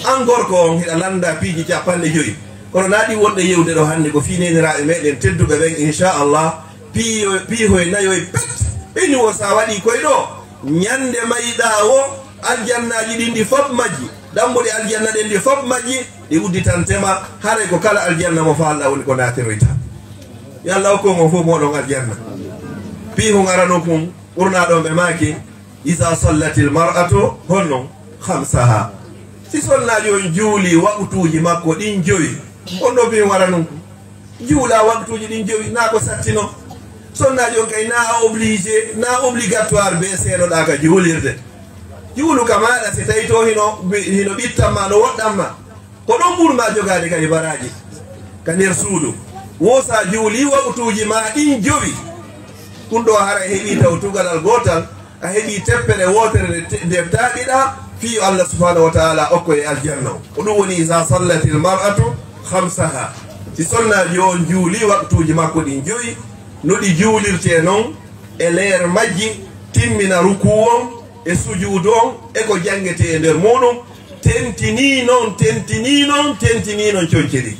An gorko on hiɗa lannda piiji capanɗe jowi. Kono naa ɗi wonɗe yewde ɗo hannde ko fii neeniraaɓe meɗen tedduɓe ɓen, inchallah, piiyo-, piihoy nayoy pet. Ɓeni wo sa waɗi koy ɗo, ñande mayiɗaa wo, aljannaaji ɗin ɗi fop majji, dammuɗe aljanna ɗen ɗi fop majji, ɗi udditantema, haray ko kala aljanna mo faalɗaa woni ko naatiroyta. Yo Allah hokku on fof mooɗon aljanna. Piihun arano kun, ɓurnaa ɗon ɓe maaki, iza sallatil mar'atu, honno, khamsaha. Si sonnaajo on juuli waqtuuji makko ɗin jowi, on ɗo piihun arano kun. Juula waqtuuji ɗin jowi, naa ko sattino. Sonnaajo on kay naa obligé, naa obligatoire be seenoɗaa ka juulirde. Juulu ka maaɗa si tawi to hino, hino ɓittan ma, no woɗɗan ma. Ko ɗon ɓurmaa jogaade kadi baraaji ka nder suudu. Wo sa juulii waqtuuji maa ɗin jowi, ɗun ɗoo hara a heɓii taw tugalal gootal, a heɓii teppere wootere nde te-, nde taaɓiɗaa, fii yo Allah subhanahu wa ta'ala okko e aljanna. Ko ɗun woni, iza sallatil mar'atu khamsaha. Si sonnaajo on juulii waqtuuji makko ɗin jowi, no ɗi juulirtee non, e leer majji, timmina rukuu on, e sujuudu on, e ko janngetee e nder muuɗum, tentinii non, tentinii non, tentinii non conci ɗin.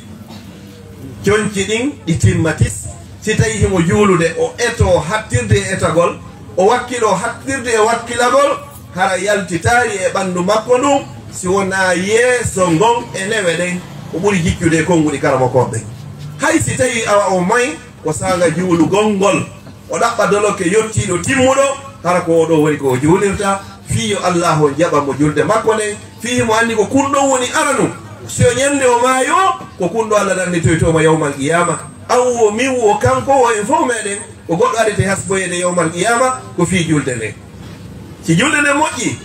Conci ɗin ɗi timma tis. Si tawii himo juulude, o etoo hattirde e etagol, o wakkiloo hattirde e wakkilagol, hara yaltitaali e ɓanndu makko ndun, si wonaa yeeso ngon e newe ɗen, ko ɓuri jiccude e konnguɗi karamokooɓe ɓen. Hay si tawii awa o may, ko saanga juulugol ngol, o ɗaɓɓa dolokke yottiiɗo timmuɗo, hara ko oo ɗoo woni ko o juulirta, fii yo Allaahu on jaɓan mo julde makko nden, fii himo anndi ko kun ɗon woni aranu. Si o ñande o maayo, ko kun ɗoo Allah ɗannitoytoo mo yawmal qiyaama. Aw wo min wo kanko wo en fof meɗen, ko goɗɗo arete hasboyeede yawmal qiyaama, ko fii julde nden. Si julde nden moƴƴi,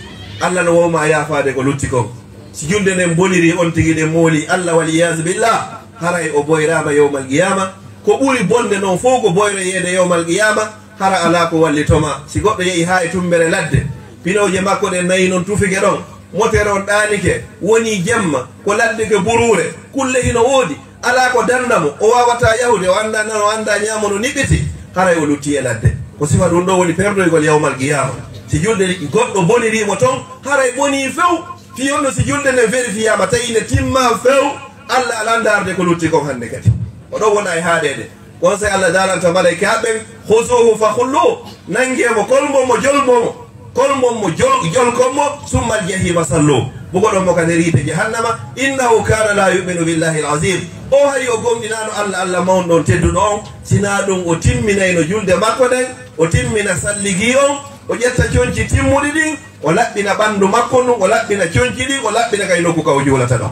Allah no wawma yaafaade ko lutti kon. Si julde nden boniri, on tigi ɗen mooli Allah, wal iyaazu billah, haray o boyraama yawmal qiyaama. Ko ɓuri bonde non fow ko boyroyeede yawmal qiyaama, hara alaa ko wallitoma. Si goɗɗo yehi haa e tummbere ladde, pinooje makko ɗen nayi non tufike ɗon, motere on ɗaanike, wonii jemma, ko ladde ke buruure, kulle hino woodi, alaa ko dannda mo, o waawataa yahude, o anndaa nano, o anndaa ñaamo no niɓɓiti, haray o luttii e ladde. Ko sifa ɗun ɗoo woni perdoygol yawmal qiyaama. Si julde goɗɗo bonirii mo ton, haray bonii few. Fii honno si julde nden vérifiyaama, tawi nde timmaa few, Allah alaa ndaarde ko lutti kon hannde kadi. O ɗon wona e haaɗeede. Onsay Allah daalanta malaykaaɓe ɓen, "Khuzuhu fa ghullu." Nanngee mo, kolmon mo, jolmon mo. Kolmon mo, jol-, jolkon mo, "Summa al-jahima sallu." Bugoɗon mo ka nder yiite jahannama. "Innahu kana la yu'minu billahi al-azim." O hari o gomɗinaano Allah, Allah mawɗo on, tedduɗo on. Sinaa ɗun o timminayno julde makko nden, o timmina salligi on, o ƴetta conci timmuɗi ɗin, o laɓɓina ɓanndu makko ndun, o laɓɓina conci ɗin, o laɓɓina kay nokku ka o juulata ɗon.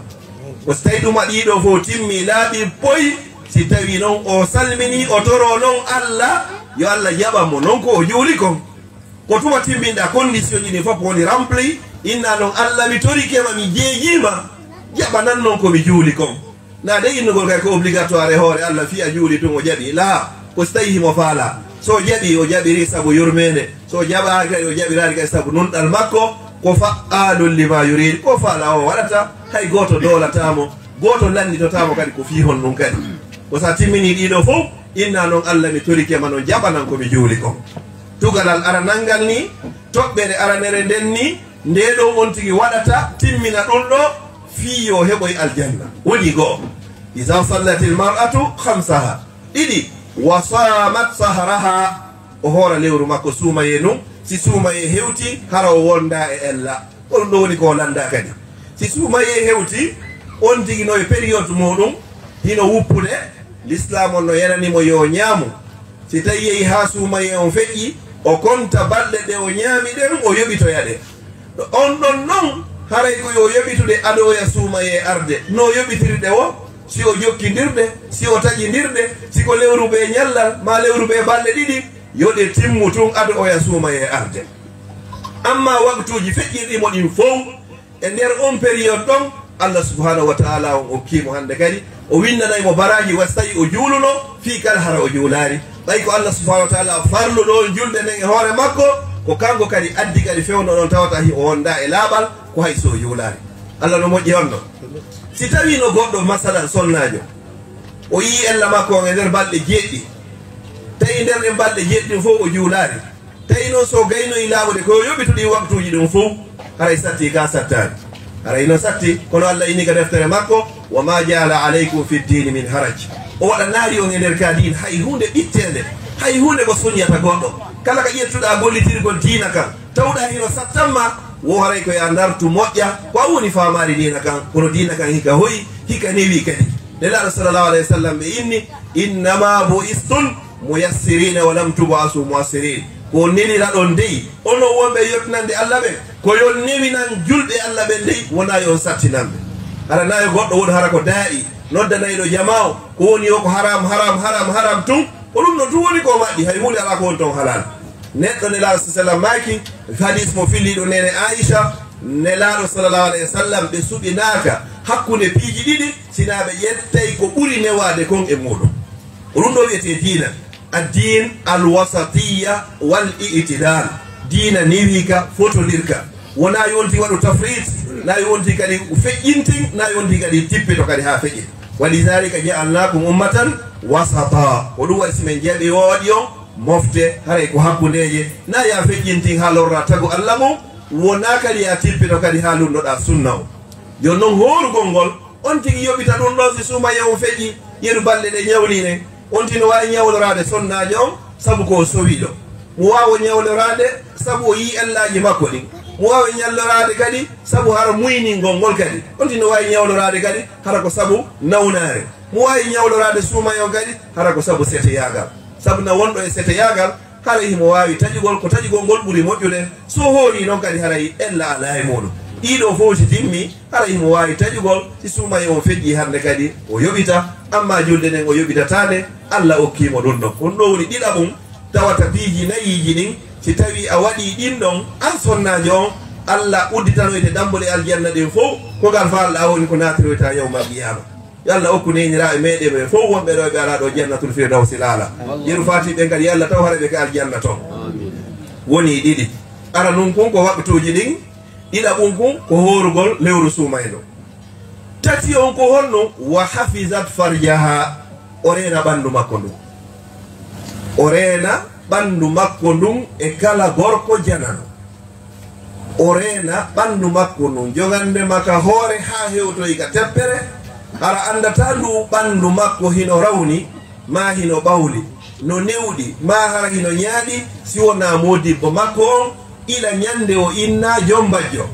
Ko si tawi ɗuma ɗiɗo fow timmi laaɓi poy, si tawi non o salmini, o toro non Allah, yo Allah jaɓan mo non ko o juuli kon. Ko tuma timminɗa condition ji ɗin fof woni rempli, inna non Allah mi torike ma, mi jeejiima, jaɓanan non ko mi juuli kon. Na de innugol kay ko obligatoire e hoore Allah, fii a juuli tun o jaɓi. Laa, ko si tawi himo faala. So o jaɓi, o jaɓiri sabu yurmeende. So o jaɓaaki kay, o jaɓiraali kay sabu nunɗal makko. Ko fa'aalun lima yurid. Ko faala o waɗata, hay gooto doolataa mo, gooto lannitotaa mo kadi ko fii honɗun kadi. Ko sa timmini ɗiɗo fow, inna non Allah mi torike ma non jaɓanan ko mi juuli kon. Tugalal aranal ngal ni, toɓɓere aranere nden ni, nde ɗon on tigi waɗata timmina ɗun ɗo, fii yo heɓoy aljanna. Woni go'o, iza sallatil mar'atu khamsaha. Ɗiɗi, wa samat sahraha, o hoora lewru makko suumayee ndun. Si suumayee hewti, hara o wonda e ella. Ko ɗun ɗo woni ko o lannda kadi. Si suumayee hewti, on tigi no e période muuɗun, hino wuppude, Lislaam on no yanani mo yo o ñaamu. Si tawi yehi haa suumayee on feƴƴi, o konta balɗe ɗe o ñaami ɗen, o yoɓitoya ɗe. On ɗon non, haray ko yo yoɓitude ado oya suumayee arde. No yoɓitirɗe wo, si o jokkindirɗe, si o taƴindirɗe, si ko lewru bee ñallal, maa lewru bee balɗe ɗiɗi, yo ɗe timmu tun ado oya suumayee arde. Ammaa waktuuji feƴƴirɗi mo ɗin fow, e nder on période ɗon, Allah subhanahu wa ta'ala on okkii mo hannde kadi, o winnanay mo baraaji wa si tawi o juuluno, fii kala hara o juulaari. Ɓay ko Allah subhanahu wa ta'ala farluɗo on julde nden e hoore makko, ko kanko kadi addi kadi fewndo ɗon tawata hi o wonda e laaɓal, ko hay so o juulaari. Allah no moƴƴi on ɗon. Si tawi no goɗɗo, masalan, sonnaajo, o yii ella makko on e nder balɗe jeeɗiɗi, tawi nder ɗen balɗe jeeɗiɗi ɗin fow o juulaari, tawi non so gaynoyi laaɓude ko yo yoɓitu ɗin waktuuji ɗin fow, haray satti ka sattaani. Haray no satti, kono Allah inni ka deftere makko, "Wa ma jaala alaykum fi ddiini min haraj." O waɗanaali on e nder ka diin hay huunde ɓitteende, hay huunde ko soñata goɗɗo. Kala ka ƴettuɗaa gollitirgol diina kan, tawɗaa hino sattanma, wo haray ko ya ndartu moƴƴa, ko a woni faamaali diina kan, kono diina kan hika hoyi, hika newi kadi. Nelaaɗo sallallahu alayhi wa sallam ɓe inni, "Innama bu'istum muyassirina wa lam tub'asu mu'assirin." Ko neliraɗon dey, onon wonɓe yottinande Allah ɓen, ko yo newinan julɓe Allah ɓen dey, wona yo on sattinanɓe. Hara na yo goɗɗo won hara ko daa'i, noddanayɗo jamaa o, ko woni yo ko haram, haram, haram, haram tun, ko ɗum ɗon tun woni ko maɗɗi, hay huunde alaa ko woni ton halal. Neɗɗo Nelaaɗo sallallahu alayhi wa sallam maaki, hadis mo filliɗo neene Aisha, Nelaaɗo sallallahu alayhi wa sallam ɓe suɓinaaka hakkunde piiji ɗiɗi, sinaa ɓe ƴettay ko ɓuri newaade kon e muuɗum. Ko ɗum ɗo wiyetee diina. Addiin alwasatiyya wal i'tidal. Diina newi ka, fotondir ka. Wonaa yonti waɗu tafrit, na yonti kadi feƴƴintin, na yonti kadi tippito kadi haa feƴƴin. Walidhalika ja'alnakum ummatan wasata. Ko ɗum waɗi si men jaɓi o waɗi on mofte, haray ko hakkundeeje. Na ya feƴƴintin haa lorra tagu Allah mum, wonaa kadi ya tippito kadi haa lunnoɗaa sunna o. Jooni non hoorugol ngol, on tigi yoɓita ɗum ɗon si suumaye on feƴƴi, yeru balɗe ɗe ñawlinen. On tigi no waawi ñawloraade sonnaajo on sabu ko o sowiiɗo. Mo waawi ñawloraade sabu o yii ellaaji makko ɗin. Mo waawi ñawloraade kadi sabu hara muyningol ngol kadi. On tigi no waawi ñawloraade kadi hara ko sabu nawnaare. Mo waawi ñawloraade suumaye on kadi hara ko sabu seteyaagal. Sabu na wonɗo e seteyaagal, hara himo waawi taƴugol, ko taƴugol ngol ɓuri moƴƴude. So o hoorii non kadi, haray ella alaa e muuɗum. Ɗii ɗoo fow si timmii, hara himo waawi taƴugol, si suumaye on feƴƴii hannde kadi, o yoɓita. Ammaa julde nden o yoɓitataa nde, Allah okkii mo ɗum ɗon. Ɗum ɗoo woni ɗiɗaɓum, tawata piiji nayiiji ɗin, si tawii a waɗii ɗin ɗon, an sonnaajo on, Allah udditanoyte dambuɗe aljanna ɗin fow, ko ngal faalɗaa woni ko naatiroytaa yawmal qiyaama. Yo Allah okku neeniraaɓe meeɗen ɓe fow wonɓe ɗo, ɓe alaa ɗo Jannatul Firdawsil Aala. Yeru faati ɓen kadi, yo Allah taw hara ɓe ka aljanna ton. Woni ɗiɗi. Ara nun kun ko waqtuuji ɗin, ɗiɗaɓun kun ko hoorugol lewru suumayɗo. Tati on ko honno? Wa hafizat farjaha, o reena ɓandu makko ndun. O reena ɓandu makko ndun e kala gorko janano. O reena ɓandu makko ndun, jogande ma ka hoore haa hewtoyi ka teppere, hara andataa ndu ɓandu makko hino rawni, maa hino ɓawli, no newɗi, maa hara hino ñaaɗi, si wonaa moodibbo makko on, ila ñande o innaa jom bajjo.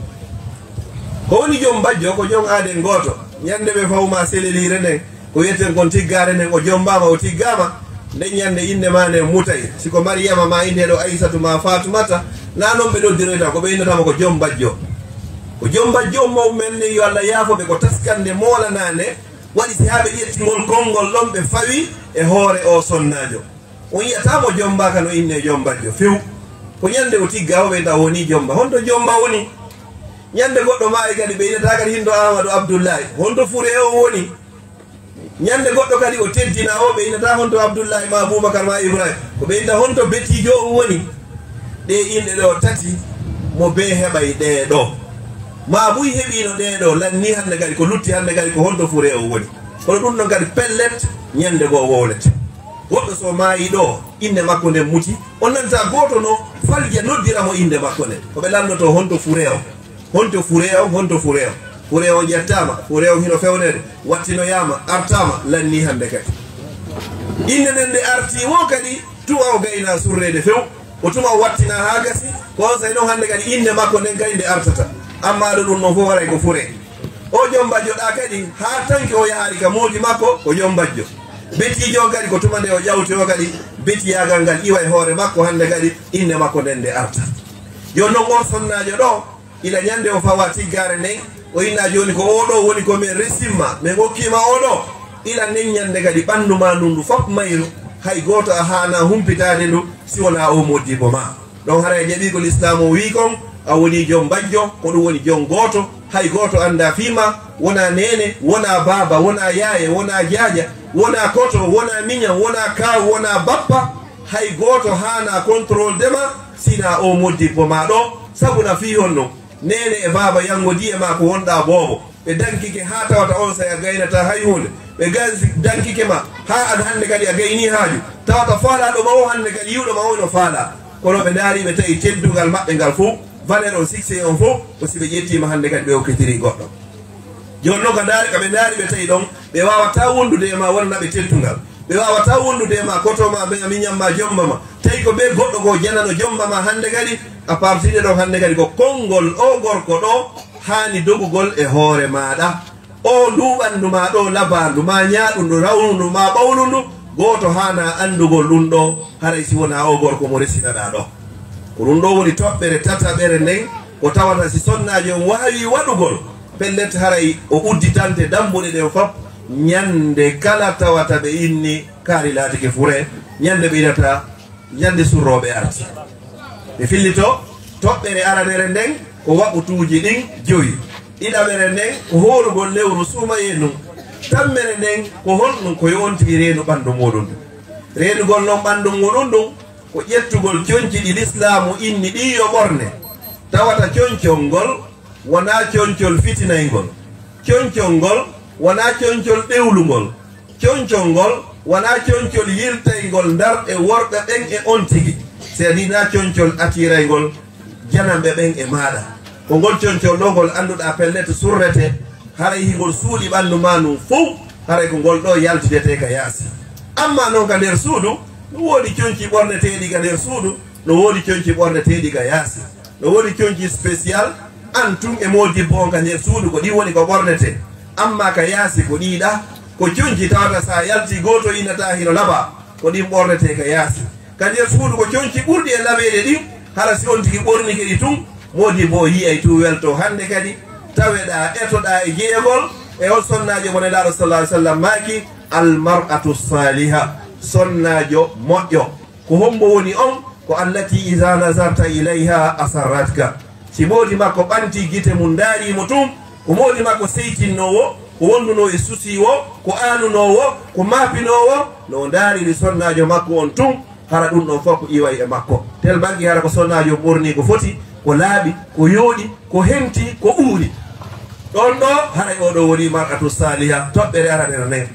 Ko woni jom bajjo? Ko jom aaden gooto. Ñande ɓe fawma seleliire nden, ko wiyeten kon tiggaare nden, o jombaama, o tiggaama, nden ñande innde maa nden mutay. Si ko Mariyama maa innde ɗo Aysatu maa Faatumata, naa non ɓe noddiroyta, ko ɓe innata mo ko jom bajjo. Ko jom bajjo on mawɓe men nden, yo Allah yaafo ɓe, ko taskande moolanaa nde waɗi si haa ɓe ƴetti ngol konngol ɗon ɓe fawi e hoore oo sonnaajo. On yi'ataa mo jombaaka no innee jom bajjo few. Ko ñande o tiggaa o ɓe innata o wonii jomba. Honto jomba woni? Ñande goɗɗo maayi kadi ɓe innata kadi hinno Ahmadu Abdullahi. Honto fure o woni? Ñande goɗɗo kadi o teddina o, ɓe innata honto Abdullahi maa Abubakar maa Ibrahim. Ko ɓe innata honto betiijo o woni? Ɗee inɗe ɗoo tati, mo bee heɓay ɗee ɗoo? Maa buy heɓiino ɗee ɗoo, lannii hannde kadi, ko lutti hannde kadi, ko honto fure o woni? Kono ɗum ɗon kadi pellet, ñande goo wowlete. Goɗɗo so maayi ɗoo, innde makko nden muti, on nanta gooto no falja noddira mo innde makko nden. Ko ɓe lanndotoo honto fure o? Honto fure o? Honto fure o? Fure o ƴettaama, fure o hino fewneede, wattinoyaama, artaama, lannii hannde kadi. Innde nden nde artii woo kadi, tuma o gaynaa surreede few, ko tuma o wattinaa haa gasi, ko on saa'i non hannde kadi innde makko nden kadi nde artata. Ammaa ɗo ɗum non fof waray ko fure. O jom bajjo ɗaa kadi, haa tanki o yahaali ka moodi makko, ko jom bajjo. Betiijo on kadi, ko tuma nde o ƴawti o kadi, betiyaagal ngal iwa e hoore makko, hannde kadi innde makko nden nde arta. Jooni non on sonnaajo ɗoo, ila ñande o fawa tiggaare nden, o inna jooni ko oo ɗoo woni ko min resimma, min okkii ma oo ɗoo. Ila nden ñande kadi ɓanndu maa ndun ndu fop mayru, hay gooto a haanaa humpitaade ndu si wonaa oo moodibbo maa. Ɗon haray a jaɓii ko lislaamu o wi'i kon, a wonii jom bajjo, ko ɗum woni jom gooto, hay gooto anndaa fii maa, wonaa neene, wonaa baaba, wonaa yaaye, wonaa jaaja, wonaa koto, wonaa miñan, wonaa kaawu, wonaa bappa, hay gooto haanaa contrôle de maa, sinaa oo moodibbo maa ɗoo, sabu na fii honno? Neene e baaba yanngodii e maa ko wonɗaa boobo. Ɓe dankike haa tawata on saa'i a gaynataa hay huunde. Ɓe gansi-, dankike ma haa an hannde kadi a gaynii haaju. Tawata faalaaɗo ma o hannde kadi yi'uɗo ma o no faalaa. Kono ɓe ndaarii ɓe tawi teddungal maɓɓe ngal fow. Valeur on, succès on fof ko si ɓe ƴettiima hannde kadi ɓe okkitirii goɗɗo. Jooni noon ka ndaari, ka ɓe ndaari ɓe tawi ɗon, ɓe waawataa wondude e ma wonana ɓe teddungal. Ɓe waawataa wondude e ma koto ma, ɓe miñan ma, jomba ma. Tawi ko ɓe goɗɗo goo janano jomba ma hannde kadi, a partir de ɗon hannde kadi ko konngol o gorko ɗo haani dogugol e hoore maaɗa. O ndu ɓanndu ma ɗo labaandu, ma ñaaɗundu, rawnundu, ma ɓawnundu, gooto haana anndugol ɗum ɗo, haray si wonaa o gorko mo resinaɗaa ɗo. Ko ɗum ɗo woni toɓɓere tataɓere nden, ko tawata si sonnaajo on waawi waɗugol, pellet haray o udditante dambuɗe ɗen fof, ñannde kala tawata ɓe inni kaari laatike fure, ñannde ɓe inata ñande surrooɓe arti. Ɓe fillito, toɓɓere aranere nden ko waɓutuuji ɗin jowi. Ɗiɗaɓere nden ko hoorugol lewru suumayee ndun. Tammere nden ko honɗum? Ko yo on tigi reenu ɓanndu muuɗum ndun. Reenugol non ɓanndu muuɗum ndun ko ƴettugol conci ɗi Lislaamu inni ɗi yo ɓorne, tawata concol ngol wonaa concol fitinayngol. Concol ngol wonaa concol ɗewlungol. Concol ngol wonaa concol yiltayngol ndarɗe worɓe ɓen e on tigi. C'est-à-dire naa concol attirayngol jananɓe ɓen e maaɗa. Ko ngol concol ɗo ngol annduɗaa pellet surrete, haray hingol suuɗi ɓanndu maa ndun fow, haray ko ngol ɗo yaltidetee ka yaasi. Ammaa non ka nder suudu, no woodi conci ɓorneteeɗi ka nder suudu, no woodi conci ɓorneteeɗi ka yaasi. No woodi conci spécial, an tun e moodibbo on ka nder suudu, ko ɗin woni ko ɓornetee. Ammaa ka yaasi ko ɗii ɗa, ko conci tawata si a yaltii gooto inataa hino labaa, ko ɗin ɓornetee ka yaasi. Ka nder suudu ko conci ɓurɗi e laɓeede ɗin, hara si on tigi ɓornike ɗi tun, moodibbo o yi'ay tun weltoo. Hannde kadi taweɗaa, etoɗaa e jeyegol e on sonnaajo mo Nelaaɗo sallallahu alaihi wasallam maaki, "Al mar'atu saliha", sonnaajo moƴƴo. Ko hombo woni on? Ko allati iza nazarta ilayha asarratka. Si moodi makko ɓanti gite mum ndaari mo tun, ko moodi makko seytinnoowo, ko wondunoo e susi o, ko aanunoowo, ko maapinoowo, no o ndaariri sonnaajo makko on tun, hara ɗum ɗon fof ko iway e makko. Tel bangi hara ko sonnaajo on ɓorni ko foti, ko laaɓi, ko yooɗi, ko henti, ko uuri. Ɗon ɗo haray oɗo woni mar'atu saliha, toɓɓere aranere nden.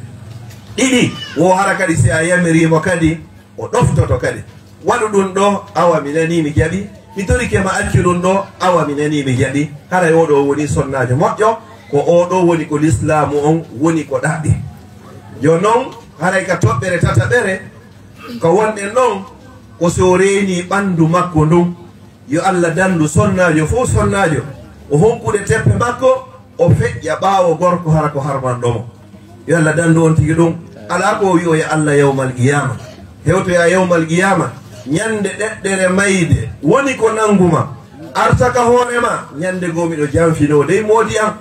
Ɗiɗi, wo hara kadi si a yamiriimo kadi, o ɗoftoto kadi. Waɗu ɗum ɗo, awa mi nanii mi jaɓi, mi torike ma accu ɗum ɗo, awa mi nanii mi jaɓi. Haray oɗo woni sonnaajo moƴƴo, ko oɗo woni ko lislaamu on woni ko ɗaɓɓi. Jooni non, haray ka toɓɓere tataɓere, ko wonɗen ɗon, ko so reeni ɓanndu makko ndun, yo Allah danndu sonnaajo fof sonnaajo, o honkude teppe makko, o feƴƴa ɓaawo gorko hara ko harmanɗo mo. Yo Allah danndu on tigi ɗum. Alaa ko o wi'oya Allah yawmal qiyaama. Hewtoya yawmal qiyaama, ñande ɗeɗɗere mayde, woni ko nanngu ma. Arta ka hoore ma, ñande goo miɗo janfinoo dey moodi am.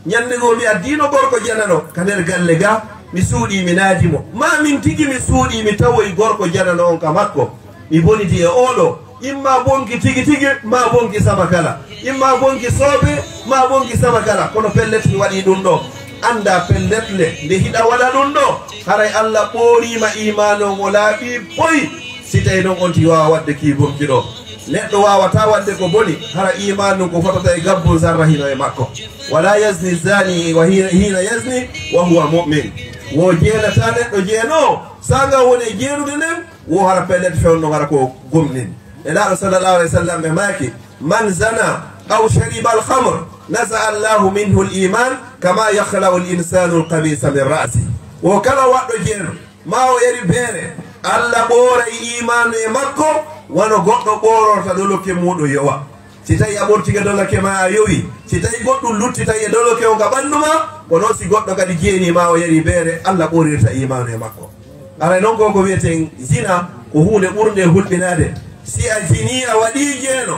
Ñande goo mi addiino gorko janano ka nder galle ga, mi suuɗii mi naadi mo. Maa min tigi mi suuɗii mi tawoyi gorko janano on ka makko. Mi bonidi e oɗo, imma bonki tigi tigi, ma bonki sama kala, imma bonki soobe, ma bonki sama kala. Kono pellet mi waɗii ɗum ɗo. Annda pellet le, nde hiɗa waɗa ɗum ɗo, haray Allah ɓooriima iimaanu on o laaɓii boy. Si tawi non on tigi waawa waɗde kii bonki ɗo, neɗɗo waawataa waɗde ko boni, hara iimaanu ko fotata e gabbun zarra hino e makko. Wala yazni zani wa hina, hina yazni wa huwa mu'min. Wo jeenataa neɗɗo jeenoowo, saanga woni e jeenude nden, wo hara pellet fewndo hara ko gomɗin. Nelaaɗo sallallahu alaihi wasallam ɓe maaki, "Man zana aw shariba al-khamr, naza Allahu minhu al-iman, kama yakhla'u al-insanu al-khabisa min ra'si." Wo kala waɗɗo jeenu, ma o yari beere, Allah ɓooray iimaanu e makko, wano goɗɗo ɓoororta doloke muuɗum yowa. Si tawi a ɓortike doloke ma a yowi, si tawi goɗɗum luttitay e doloke o ka ɓanndu ma, ko non si goɗɗo kadi jeeni ma o yari beere, Allah ɓoorirta iimaanu e makko. Aray non ko ko wiyeten zina, ko huunde ɓurnde hulɓinaade. Si a jinii a waɗii jeeno,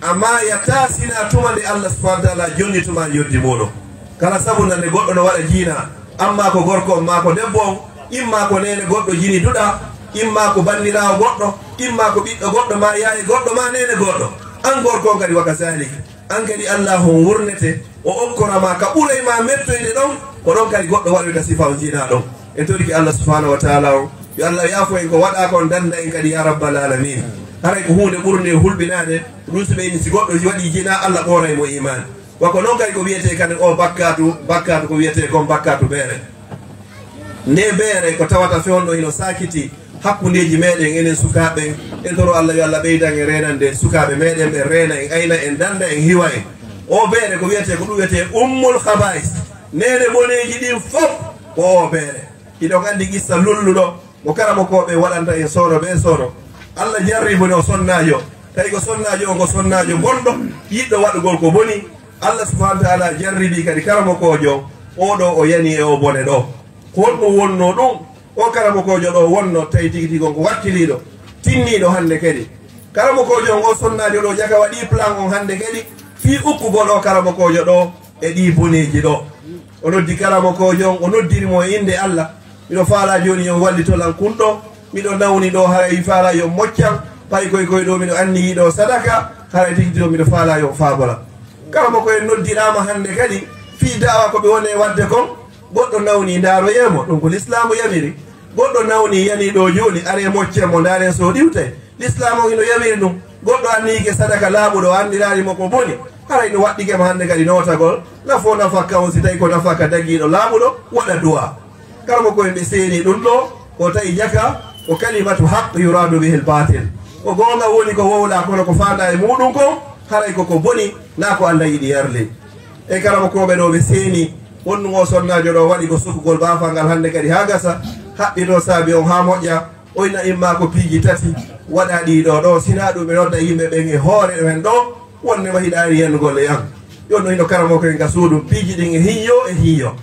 a maayataa sinaa tuma nde Allah subhanahu wa taala jonnituma yoddi muuɗum. Kala sabu nande goɗɗo no waɗa jiina, amma ko gorko on maa ko debbo on, imma ko neene goɗɗo jiniduɗa, imma ko banndiraawo goɗɗo, imma ko ɓiɗɗo goɗɗo, ma yaaye goɗɗo, ma neene goɗɗo. An gorko on kadi wa kazalik. An kadi Allah on wurnete, o okkora ma ka ɓuray ma mettoyde ɗon, ko ɗon kadi goɗɗo waɗoyta sifa on jiinaa ɗon. En toriki Allah subhanahu wa taala on, yo Allah yaafo en ko waɗa kon, danda en kadi ya rabbal alamin. Haray ko huunde ɓurnde hulɓinaade, ɗum si ɓe ini si goɗɗo waɗi jiinaa, Allah ɓooray mo iimaan. Wa ko non kadi ko wiyetee kan o bakkaatu, bakkaatu ko wiyetee kon bakkaatu beere. Nde beere ko tawata fewndo hino saakiti, hakkundeeji meɗen enen sukaaɓe. En toro Allah yo Allah ɓeydan en reenande sukaaɓe meɗen, ɓe reena en, ayna en, danda en, hiwa en. O beere ko wiyetee, ko ɗum wiyetee ummul khaba'is, neene boneeji ɗin fof ko o beere. Hiɗon anndi qissa lolluɗo mo karamokooɓe waɗanta en soono bee soono. Allah jarribu no sonnaajo, tawi ko sonnaajo on ko sonnaajo bonɗo, yiɗɗo waɗugol ko boni. Allah subhanahu wa ta'ala jarribi kadi karamokoojo o ɗo, o yani e o bone ɗo. Ko honɗum wonnoo ɗum? O karamokoojo ɗo wonnoo tawi tigi tigi on ko wakkiliiɗo, tinniiɗo hannde kadi. Karamokoojo on, o sonnaajo ɗo jaka waɗi plan on hannde kadi fii ukkugol o karamokoojo ɗo e ɗii boneeji ɗo. O noddi karamokoojo on, o noddiri mo e innde Allah. Miɗo faalaa jooni yo on wallito lan kun ɗo. Miɗo nawni ɗo, haray faalaa yo on moccan. Paykoy koy ɗo miɗo anniyi ɗo sadaka, haray tigi tigi on miɗo faalaa yo on faabo lan. Karamokoojo en noddiraama hannde kadi fii da'awa ko ɓe woni e waɗde kon. Goɗɗo nawni ndaaroyee mo, ɗum ko lislaamu yamiri. Goɗɗo nawni yani ɗo jooni, aree moccen mo, ndaaren so o ɗiwtay. Lislaamu on hino yamiri ɗum. Goɗɗo anniyiike sadaka laaɓuɗo, o anniraali mo ko boni, haray no waɗɗike mo hannde kadi nootagol nafo nafakka on, si tawi ko nafakka dagiiɗo laaɓuɗo, waɗa du'a. Karamokooɓe ɓe seeni ɗum ɗo, ko tawi jaka ko kalimatu haqq yuradu bihil batil. Ko goonga woni ko wowlaa, kono ko faandaa e muuɗum kon, haray ko ko boni, naa ko Allah yiɗi yarli. E karamokooɓe ɗo ɓe seeni, wonɗum o sonnaajo ɗo waɗi ko sukugol baafal ngal hannde kadi haa gasa, haɓɓitoo saabi on haa moƴƴa. Oyna imma ko piiji tati waɗa ɗii ɗo ɗo, sinaa ɗum ɓe nodda yimɓe ɓen e hoore men ɗo, wonde ma hiɗaani yanugol e an. Jooni no hino karamoko en ka suudu, piiji ɗin e hiyo, e hiyo.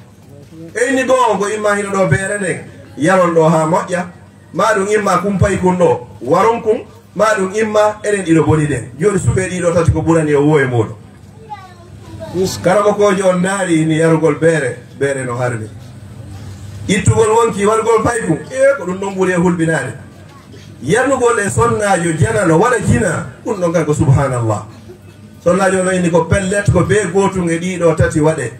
Eyni goo on ko imma hino ɗo beere nden, yaron ɗo haa moƴƴa, maa ɗum imma kumpay kun ɗo, waron kun, maa ɗum imma enen ɗiɗo boni ɗen. Jooni suɓee ɗii ɗo tati ko ɓurani o woo e muuɗum. Karamokoojo on ndaari ni yarugol beere, beere no harmi. Ittugol wonki, warugol paykun, ee, ko ɗum ɗon ɓuri e hulɓinaade. Yarnugol e sonnaajo janano waɗa jina, ɗum ɗon kan ko subhanallah. Sonnaajo no inni ko pellet, ko bee gootun e ɗii ɗo tati waɗee.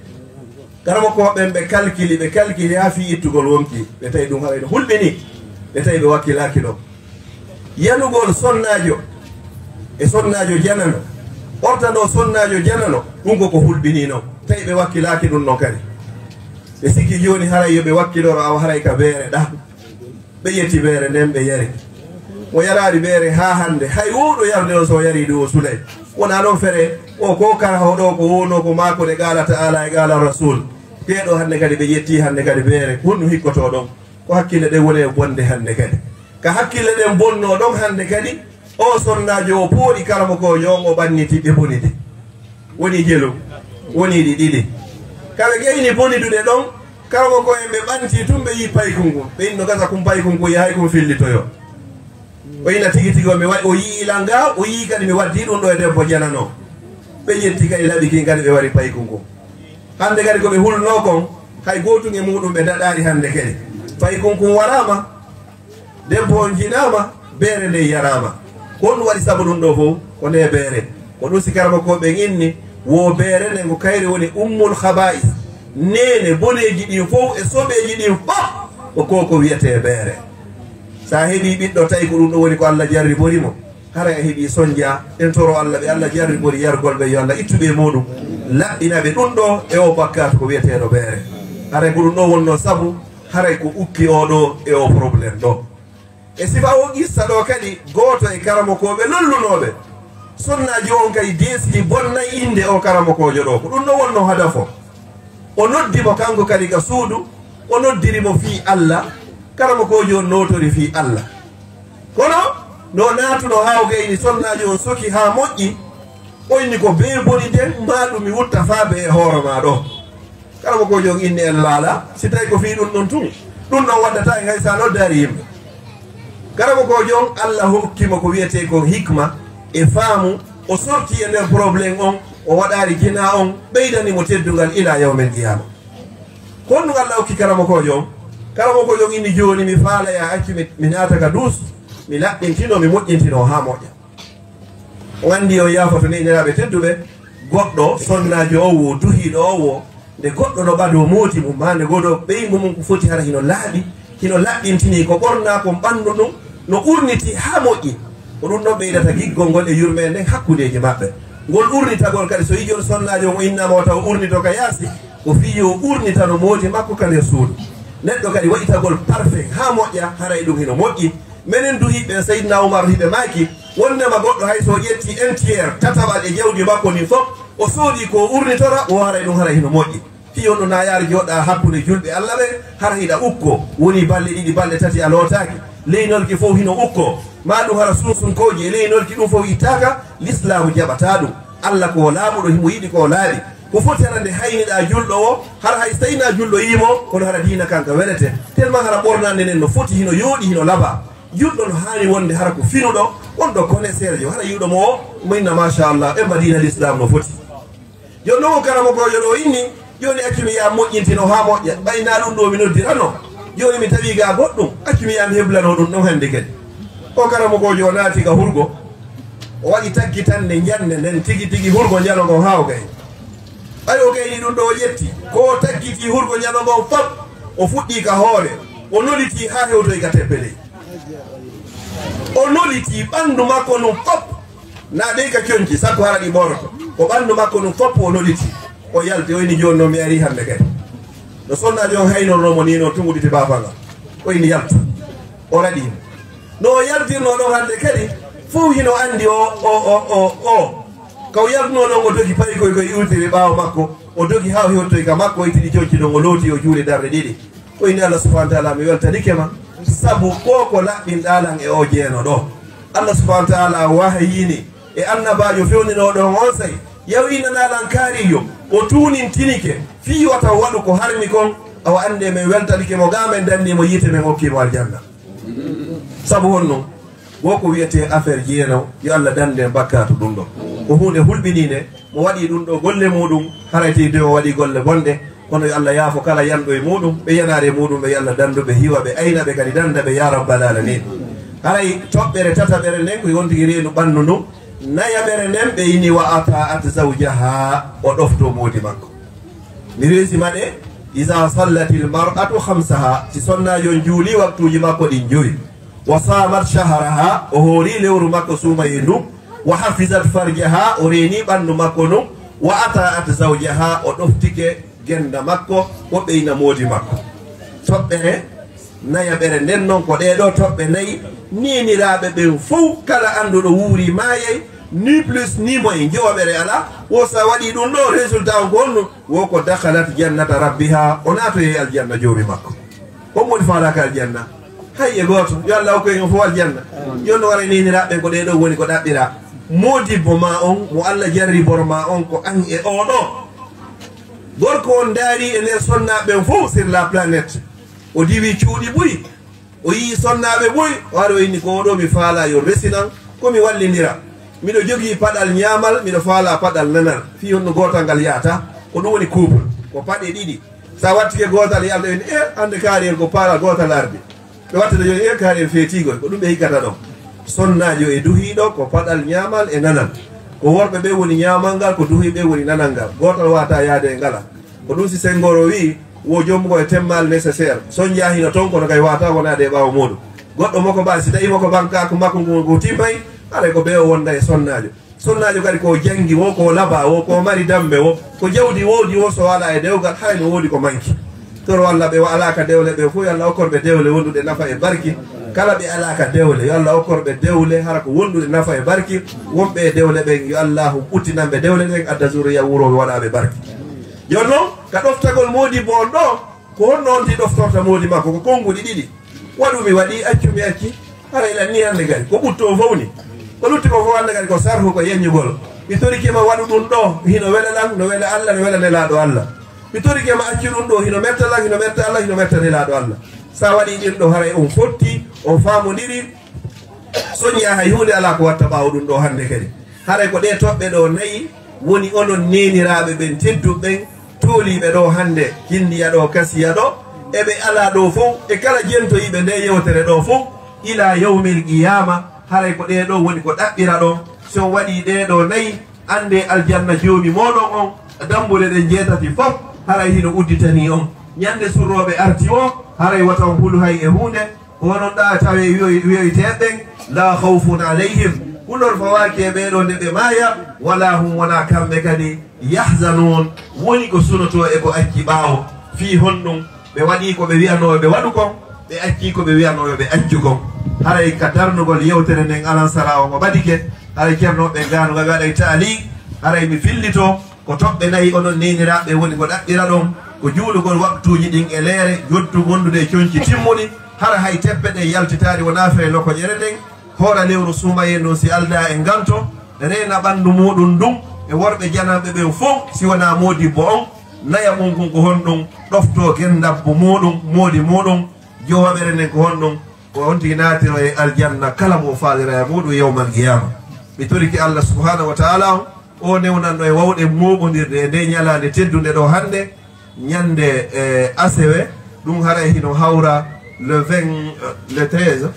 Karamokooɓe ɓen ɓe kalkili, ɓe kalkili haa fii ittugol wonki, ɓe tawi ɗum haray no hulɓini, ɓe tawi ɓe wakkilaaki ɗon. Yanugol sonnaajo e sonnaajo janano, ɓortanoo sonnaajo janano, ɗum ko ko hulɓinii non. Tawi ɓe wakkilaaki ɗum non kadi. Ɓe sikki jooni haray yo ɓe wakkiloro awa haray ka beere ɗaa. Ɓe ƴetti beere nden ɓe yari. Mo yaraali beere haa hannde, hay wowɗo yarde on so o yarii ɗum o sulay. Wonaa non fere, o ko karaho ɗo ko wowno ko maako de qaala ta'ala e qaala rasul. Ɗee ɗoo hannde kadi ɓe ƴetti hannde kadi beere, honɗum hikkotoo ɗon? Ko hakkille ɗen woni e bonde hannde kadi. Ka hakkille ɗen bonnoo ɗon hannde kadi, o sonnaajo o pooɗi karamokoojo on, o ɓanniti ɓe bonidi. Woni jelu, woni ɗi ɗiɗi. Ka ɓe gayni bonidude ɗon, karamokooɓe ɓe ɓanti tun ɓe yi'i paykun kun. Ɓe inni no gasa kun paykun kun yahay kun fillitoyo. O ina tigi tigi o mi wa-, o yi'i langa, o yi'i kadi mi waddi ɗum ɗo e debbo janano. Ɓe ƴetti kadi laɓi kin kadi ɓe wari paykun kun. Hannde kadi ko ɓe hulnoo kon, hay gootun e muuɗum ɓe daɗaali hannde kadi. Paykun kun waraama, debbo on jinaama, beere nden yaraama. Ko honɗum waɗi sabu ɗum ɗoo fow? Ko ndee beere. Ko ɗum si karamokooɓe ɓen inni, wo beere nden ko kayre woni ummul khaba'is. Neene boneeji ɗin fow e soɓeeji ɗin fof ko ko ko wiyetee beere. So a heɓii ɓiɗɗo tawi ko ɗum ɗoo woni ko Allah jarribori mo, haray a heɓii sonja. En toro Allah ɓe Allah jarribori yargol ɓe, yo Allah ittu ɓe e muuɗum, laɓɓina ɓe ɗum ɗoo e o bakkaatu ko wiyeteeɗo beere. Haray ko ɗum ɗoo wonnoo sabu, haray ko ukki oo ɗoo e o problème ɗoo. E sifa o qissa ɗoo kadi, gooto e karamokooɓe lollunooɓe sonnaajo on kadi deesii bonnay innde o karamokoojo ɗoo. Ko ɗum ɗoo wonnoo hadafo. O noddi mo kanko kadi ka suudu, o noddiri mo fii Allah, karamokoojo on nootori fii Allah. Kono no naatunoo haa o gayni sonnaajo on soki haa moƴƴi, o inni ko bee boni nden, maa ɗum mi wutta faa bee e hoore maa ɗoo. Karamokoojo on inni en laala, si tawi ko fii ɗum ɗon tun, ɗum ɗon waddata en hay so a noddaali yimɓe. Karamokoojo on, Allah hokki mo ko wiyetee ko hikma e faamu, o sorti e nder problème on, o waɗaali jinaa on, ɓeydani mo teddungal ilaa yawmil qiyaama. Ko honɗum Allah hokki karamokoojo on? Karamokoojo on inni jooni mi faala ya accu mi, mi naata ka duus, mi laɓɓintino, mi moƴƴintino haa moƴƴa. On anndi on yaafoto nehiraaɓe tedduɓe, goɗɗo sonnaajo o wo, duhiiɗo o wo, nde goɗɗo no ɓadoo mooti mum, maa nde goɗɗo ɓeyngu mum ko foti hara hino laaɓi, hino laɓɓintinii ko ɓornaa kon ɓanndu ndun, no urnitii haa moƴƴi. Ko ɗum ɗon ɓeydata giggol ngol e yurmeende nden hakkundeeji maɓɓe. Ngol urnitagol kadi, so yi'ii on sonnaajo on o innaama o taw urnito ka yaasi, ko fii yo urnitano moodi makko ka nder suudu. Neɗɗo kadi waɗitagol parfum haa moƴƴa, haray ɗum hino moƴƴi. Menen duhi ɓen Seydina Umar hiɓe maaki, wonnema goɗɗo hay so o ƴetti un tiers, tataɓal e jawdi makko ndin fof, o soodi ko o urnitora, o haray ɗum haray hino moƴƴi. Fii on ɗo na yaar jooɗa hakkunde julɓe Alla ɓe, hara hiɗa ukko, woni balɗe ɗiɗi, balɗe tati a lootaaki, leynolki fof hino ukko, ma ɗum hara sunsunkooji e leynolki ɗum fof ittaaka, Lislaamu jaɓataa ɗum. Alla ko o laaɓuɗo, himo yiɗi ko o laaɓi. Ko foti hara nde hayniɗaa julɗo o, hara hay so tawii na julɗo yiimo, kono hara diina kan ka welete. Tellement hara ɓornaande nden no foti, hino yooɗi, hino laba. Julɗo no haani wonde hara ko finuɗo, wonɗo connaisseurjo, hara yi'uɗo mo o, mo inna machallah, e mba diina Lislaam no foti. Jooni non o karamokoojo ɗo inni, jooni accu mi yaha moƴƴintino haa moƴƴa, ɓay na ɗum ɗo mi noddirano. Jooni mi tawi ga goɗɗum, accu mi yaha mi heblano ɗum ɗon hannde kadi. O karamokoojo o naati ga hurgo, o waɗi taggitannde njande nden tigi tigi hurgo njano ngon haa o gayni. Ɓay o gayni ɗum ɗo o ƴetti, ko o taggiti hurgo njano ngon fop, o fuɗɗi ka hoore, o noliti haa hewtoyi ka teppe ley. O noliti ɓanndu makko ndun fop, na ɗey ka conci, sakko hara ɗi ɓoroto. Ko ɓanndu makko ndun fop o noliti, o yalti, o inni jooni non mi ari hannde kadi. No sonnaajo on haynornoo mo nii non tun udditi baafal ngal, o inni yaltu, o raɗi mo. No o yaltirnoo ɗon hannde kadi, fow hino anndi o, o, o, o, o. Ka o yaltunoo ɗon, o dogi payi koy koy iwtiri ɓaawo makko, o dogi haa o hewtoyi ka makko, o itti ɗi conci ɗon, o looti, o juuli darɗe ɗiɗi. O inni Allah subhanahu wa taala, mi weltanike ma, sabu ko ko laɓɓinɗaa lan e oo jeeno ɗoo. Allah subhanahu wa taala wahayini e annabaajo fewninooɗo on onsay, yaw innanaa lan kaarijo, o tuunintinike, fii wata o waɗu ko harmi kon, awa anndee men weltanike mo, gaa men dannii mo yiite, men okkii mo aljanna. Sabu honɗum? Wo ko wiyetee affaire jeeno, yo Allah dandu en bakkaatu ɗum ɗon. Ko huunde hulɓiniinde, mo waɗi ɗum ɗo golle muuɗum, haray tigi o waɗi golle bonɗe, kono yo Allah yaafo kala yanɗo e muuɗum, ɓe yanaare muuɗum ɓe yo Allah dandu ɓe, hiwa ɓe, ayna ɓe kadi, danda ɓe, ya rabbal alamin. Haray toɓɓere tataɓere nden ko yontigi reenu ɓanndu ndun, nayaɓere nden ɓe inni wa ata'at zawjaha, o ɗofto moodi makko. Mi weesima ɗe, iza sallatil mar'atu khamsaha, si sonnaajo on juuli waktuuji makko ɗin jowi, wa samat shahraha, o hoori lewru makko suumayee ndu, wa hafizat farjaha, o reeni ɓanndu makko ndun, wa ata'at zawjaha, o ɗoftike gennda makko, o ɓeyna moodi makko. Toɓɓere nayaɓere nden non ko ɗee ɗoo toɓɓe nayi, neeniraaɓe ɓen fow, kala annduɗo wuuri maayay, ni plus ni moins, jowaɓere alaa. Wo sa waɗi ɗum ɗoo, résultat on ko honɗum? Wo ko dakhalat jannata rabbiha, o naatoyay aljanna joomi makko. On woni faalaaka aljanna? Hay e gooto. Yo Allah hokku en fow aljanna. Jooni no wara neeniraaɓe ɓen ko ɗee ɗoo woni ko ɗaɓɓiraa. Moodibbo maa on, mo Allah jarribor maa on, ko an e oo ɗoo. Gorko on ndaari e nder sonnaaɓe ɓen fow sur la planète. O diwi cuuɗi buy. O yii sonnaaɓe buy, o ari o inni, ko oo ɗoo mi faalaa yo resinan, ko mi wallindira. Miɗo jogii paɗal ñaamal, miɗo faalaa paɗal nanal. Fii honno gootal ngal yahata? Ko ɗum woni couple. Ko paɗe ɗiɗi. Sa wattike gootal, yalta en, e, hannde kaari en ko paɗal gootal ardi. Ɓe wattata jooni, e, kaari en feetiigoy. Ko ɗum ɓe higgata ɗon. Sonnaajo e duhiiɗo ko paɗal ñaamal e nanal. Ko worɓe ɓe woni ñaamal ngal, ko duhiiɓe woni nanal ngal. Gootal waawataa yaade e ngala. Ko ɗum si senngoro wi'i, wo joom ko e temmal nécessaire. Soñjaa hino ton, kono kay waawataa wonaade e ɓaawo muuɗum. Goɗɗo mo ko ba, si tawii mo ko bankaku makko ngu, ngu timmay, haray ko ɓe o wonda e sonnaajo. Sonnaajo kadi ko janngi wo, ko laba wo, ko mari dammbe wo, ko jawdi woodi wo, so alaa e dewgal, hay no woodi ko manki. Toro Allah ɓe wa-, alaa ka dewle ɓe fof, yo Allah okkor ɓe dewle wonduɗe nafa e barki. Kala ɓe alaa ka dewle, yo Allah okkor ɓe dewle hara ko wonduɗe nafa e barki. Wonɓe e dewle ɓen, yo Allah utinan ɓe dewle ɗen, adda zuriya wuro waɗaɓe barki. Jooni non, ka ɗoftagol moodibbo on ɗoo, ko honno on ti ɗoftorta moodi makko? Ko konnguɗi ɗiɗi. Waɗu mi waɗi, accu mi acci. Haray lan ni hannde kadi, ko ɓutto o fow ni. Ko lutti ko fow hannde kadi ko sarhu, ko yeññugol. Mi torike ma waɗu ɗum ɗoo, hino wela lan, no wela Allah, no wela Nelaaɗo Allah. Mi torike ma accu ɗum ɗoo, hino metta lan, hino metta Allah, hino metta Nelaaɗo Allah. Sa waɗi ɗin ɗoo, haray on fotti, on faamondiri, soññaa hay huunde alaa ko watta ɓaawo ɗum ɗoo hannde kadi. Haray ko ɗee toɓɓe ɗoo nayi woni onon neeniraaɓe ɓen tedduɓe ɓen, tooliiɓe ɗoo hannde, Hinndiya ɗoo, Kasiya ɗoo, e ɓe alaa ɗoo fow, e kala jentoyiiɓe ndee yewtere ɗoo fow, ilaa yawmil qiyaama, haray ko ɗee ɗoo woni ko ɗaɓɓiraɗon. Si on waɗii ɗee ɗoo nayi, anndee aljanna Joomi mooɗon on, dambuɗe ɗen njeetati fow, haray hino udditanii on. Ñannde surrooɓe arti woo, haray wota on hulu hay e huunde, ko onon ɗaa tawee wiyoy-, wiyoyteeɓe ɓen, laa khawfun alayhim, hulol fawaaki e ɓee ɗoo nde ɓe maaya, walaa hum, wonaa kamɓe kadi, yahzanuun, woni ko sunotoo e ko acci ɓaawo. Fii honɗum? Ɓe waɗii ko ɓe wiyanoo yo ɓe waɗu kon, ɓe accii ko ɓe wiyanoo yo ɓe accu kon. Haray ka darnugol yewtere nden alansaraa on o ɓadike. Haray ceernooɓe ɓe ngaano ngaɓe waɗay taali. Haray mi fillito ko toɓɓe nayi onon neeniraaɓe woni ko ɗaɓɓira ɗon. Ko juulugol waqtuuji ɗin e leere, joddu wondude e conci timmuɗi. Hara hay teppe ɗen yaltitaali wonaa fee lokoƴere nden. Hoora lewru suumayee ndun si aldaa e nganto, reena ɓanndu muuɗum ndun e worɓe jananɓe ɓen fow, si wonaa moodibbo on, naya mun kun ko honɗum, ɗoftoo genndabbu muuɗum, moodi muuɗum, jowaɓere nden ko honɗum, ko on tigi naatiro e aljanna kala mo faalira e muuɗum yawmal qiyaama. Mi torike Allah subhaanahu wa ta'ala on, o newnanno e wawɗe mooɓondirde e nde ñalaande teddunde ɗo hannde, ñande, eh, asewe, ɗum haray hino hawra le vingt, euh, le treize,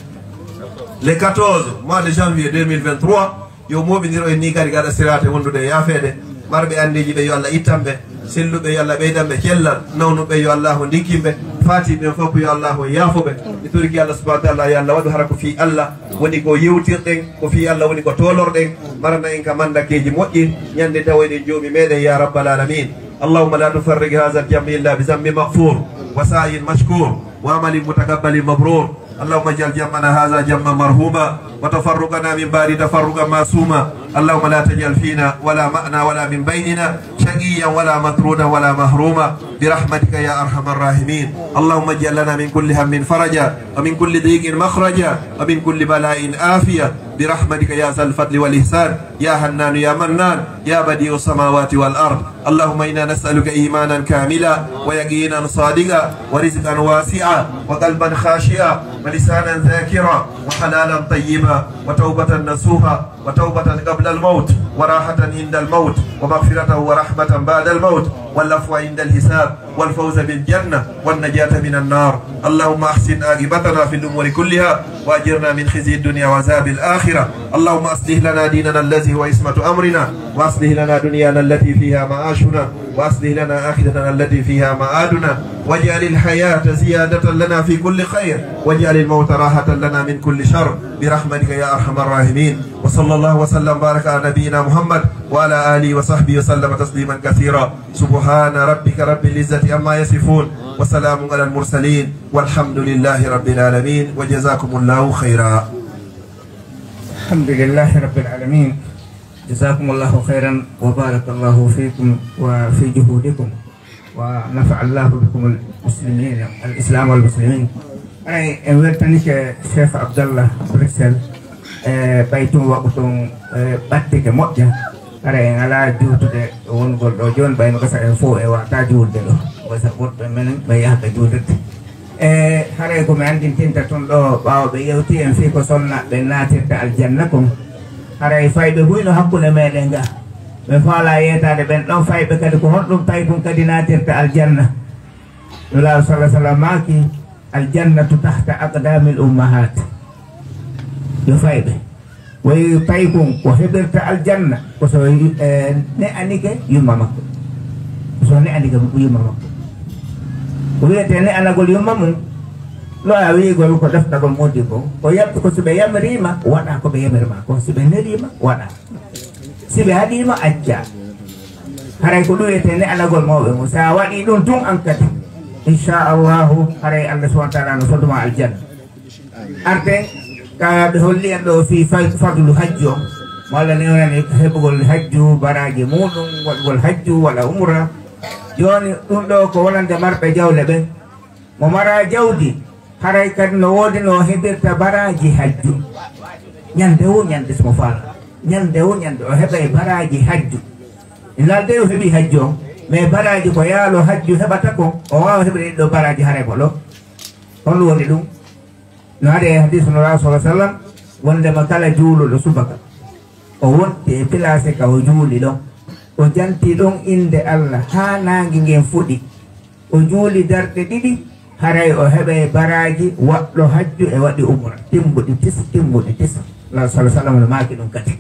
le quatorze mois de janvier deux mille vingt-trois, yo mooɓindiro en ni kadi gaɗa siraate wondude e yaafeede. Marɓe andeeji ɓe yo Allah ittan ɓe, selluɓe yo Allah ɓeydan ɓe cellal, nawnuɓe yo Allah ndinkin ɓe, faatiiɓe ɓen fof yo Allah yaafo ɓe. Mi toriki Allah subhanahu wa ta'ala yo Allah waɗu hara ko fii Allah woni ko yewtirɗen, ko fii Allah woni ko toolorɗen, marana en ka mandakeeji moƴƴi, ñande tawoyɗen joomi meɗen ya rabbal alamin. اللهم لا تفرق هذا الجمع إلا بذنب مغفور وسعي مشكور وعمل متقبل مبرور. اللهم اجعل جمعنا هذا جمعا مرحوما وتفرقنا من بعده تفرقا معصوما. اللهم لا تجعل فينا ولا معنا ولا من بيننا شقيا ولا مطرودا ولا محروما برحمتك يا أرحم الراحمين. اللهم اجعل لنا من كل هم فرجا ومن كل ضيق مخرجا ومن كل بلاء عافية برحمتك يا ذا الفضل والإحسان يا حنان يا منان يا بديع السماوات والأرض. اللهم إنا نسألك إيمانا كاملا ويقينا صادقا ورزقا واسعا وقلبا خاشعا ولسانا ذاكرا وحلالا طيبا وتوبة نصوحا وتوبة قبل الموت وراحة عند الموت ومغفرة ورحمة بعد الموت والعفو عند الحساب والفوز بالجنة والنجاة من النار. اللهم أحسن عاقبتنا في الأمور كلها وأجرنا من خزي الدنيا وعذاب الآخرة. اللهم أصلح لنا ديننا الذي هو عصمة أمرنا وأصلح لنا دنيانا التي فيها معاشنا وأصلح لنا آخرتنا التي فيها معادنا واجعل الحياة زيادة لنا في كل خير واجعل الموت راحة لنا من كل شر برحمتك يا أرحم الراحمين. وصلى الله وسلم وبارك على نبينا محمد وعلى آله وصحبه وسلم تسليما كثيرا. سبحان ربك رب العزة عما يصفون وسلام على المرسلين والحمد لله رب العالمين وجزاكم الله خيرا. الحمد لله رب العالمين. جزاكم الله خيرا وبارك الله فيكم وفي جهودكم ونفع الله بكم المسلمين الإسلام والمسلمين. Ay en weltanike Cheikh Abdallah Bruxelles e ɓay tun waɓu tun ɓattike moƴƴa. Hara en alaa juutude wongol ɗo jooni ɓay no gasa en fof e wata juulde ɗo gasa woɗɓe menen ɓe yahata juulirde. E haray ko mi anndintinta tun ɗo ɓaawo ɓe yewti en fii ko sonna ɓe naatirta aljanna kon. Haray fayɓe huyno hakkunde meɗen ga ɓe faala yeetaade ɓen ɗon fayɓe kadi ko honɗum paykun kadi naatirta aljanna. Nulaaɗo sala sallam maaki aljannatu tahta aqdamil ummahat. Yo fayɓe wayi paykun ko heɓirta aljanna ko so ne'anike yumma makko. Ko so ne'anike yumma makko. Ko wiyetee ne'anagol yumma mum no a wiigol ko ɗoftagol moodi ko ko yamti ko si ɓe yamiriima waɗa ko ɓe yamirma ko si ɓe neliima waɗa si ɓe haɗiima acca. Haray ko ɗum wiyetee ne'anagol mawɓe mum si a waɗii ɗum tun an kadi inchallahu haray Allah subhanahu wa taala no foduma aljanna. Arten ka ɓe holli en ɗo fii fadlu hajju on mo Allah newnani heɓugol hajju baraji muɗum waɗugol hajju walla umra. Joni ɗum ɗo ko wonande marɓe jawle ɓen mo mara jawdi haray kadi no woodi no heɓirta baraji hajju. Ñande wo ñande somo faala ñande wo ñande o heɓay baraji hajju. Nalde o heɓi hajju on mais baraji ko yaalo hajju heɓata kon o wawa heɓude ɗiɗo baraji haray mo ɗo. Hon woni ɗum? No haɗi e hadisu no rasul sallam wondema kala juuluɗo subaka o wonti e pilaase ka o juuli ɗon o janti ɗon innde Allah haa naange ngen fuɗi o juuli darɗe ɗiɗi haray o heɓay baraaji waɗɗo hajju e waɗi umra timmuɗi tis timmuɗi tis. Rasul sallam no maaki ɗum kadi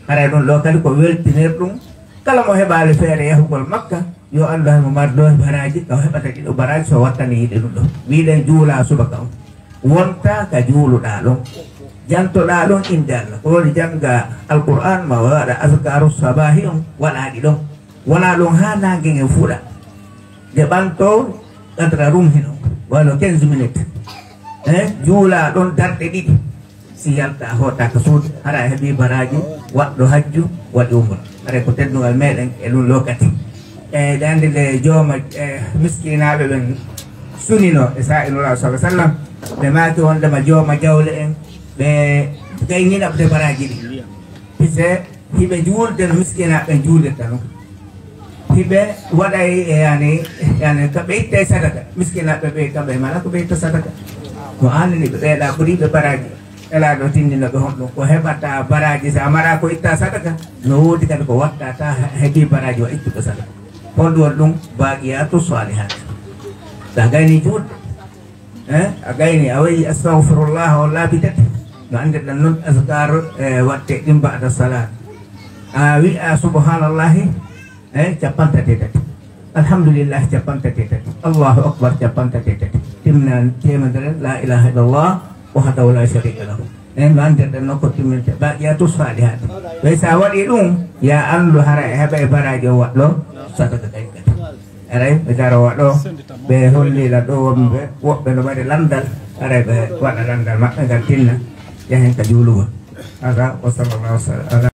haray ɗum ɗo kadi ko weltinir ɗum kala mo heɓaali feere yahugol makka yo anndu hay mo mardo baraaji ka o heɓata ɗiɗo baraaji so wattani yiɗe ɗum ɗo wiɗen juula subaka on wonta ka juuluɗaa ɗon jantoɗaa ɗon innde Allah ko woni jannga alqur'an ma waɗa azkaru sabahi on waɗaɗi ɗon wona ɗon haa naange ngen fuɗa nde ɓanto qadra rumhin on wano quinze minutes e juula ɗon darɗe ɗiɗi Si yalta a hoota ka suudu, hara a heɓi baraaji waɗɗo hajju, waɗi umra. Haray ko teddungal meɗen e ɗum lookati. E daande nde jooma, e miskinaaɓe ɓen sunino e saa'inulaahu sallallahu alaihi wasallam, ɓe maaki wondema jooma jawle en, ɓe gaynina ɓe baraaji ɗi. Pise hiɓe juulde no miskinaaɓe ɓen juulirta non. Hiɓe waɗay, e, yani, yani, ka ɓe ittay sadaka. Miskinaaɓe ɓe, kamɓe mala ko ɓe itta sadaka. Mo aanani ɓe ɓeeɗa ɓuriiɓe baraaji. Elaaɗo tindina ɓe honɗum ko heɓata baraaji, sa mara ko itta sadaka. No woodi kadi ko watta ta heɓi baraaji wa ittuɓe sadaka. Honɗum woni ɗum? Baqiyatu salihat. Sa gayni juulde, eh, a gayni, a wayi astaghfirullah o laabi tati. No anndirɗen non azkar, eh, watte ɗin ba'da salat. A wi'a subhanallahi, eh, cappantate tati. Alhamdulillah, cappantate tati. Allahu akbar, cappantate tati. Timna temedere, la ilaha illallah, wahdahu la sharika lahu. En no anndirɗen non ko timminte baqiyatu salihat. Ɓay sa waɗi ɗum, ya anndu hara e heɓa e baraaji o waɗɗo sadaka kay kadi. Aray, ɓe daro waɗo, ɓe hollila ɗo wonɓe, woɓɓe no mari landal, aray ɓe waɗa landal maɓɓe ngal tinna, yahen ka juulugol. Hada, wa sallallahu wa sallam ala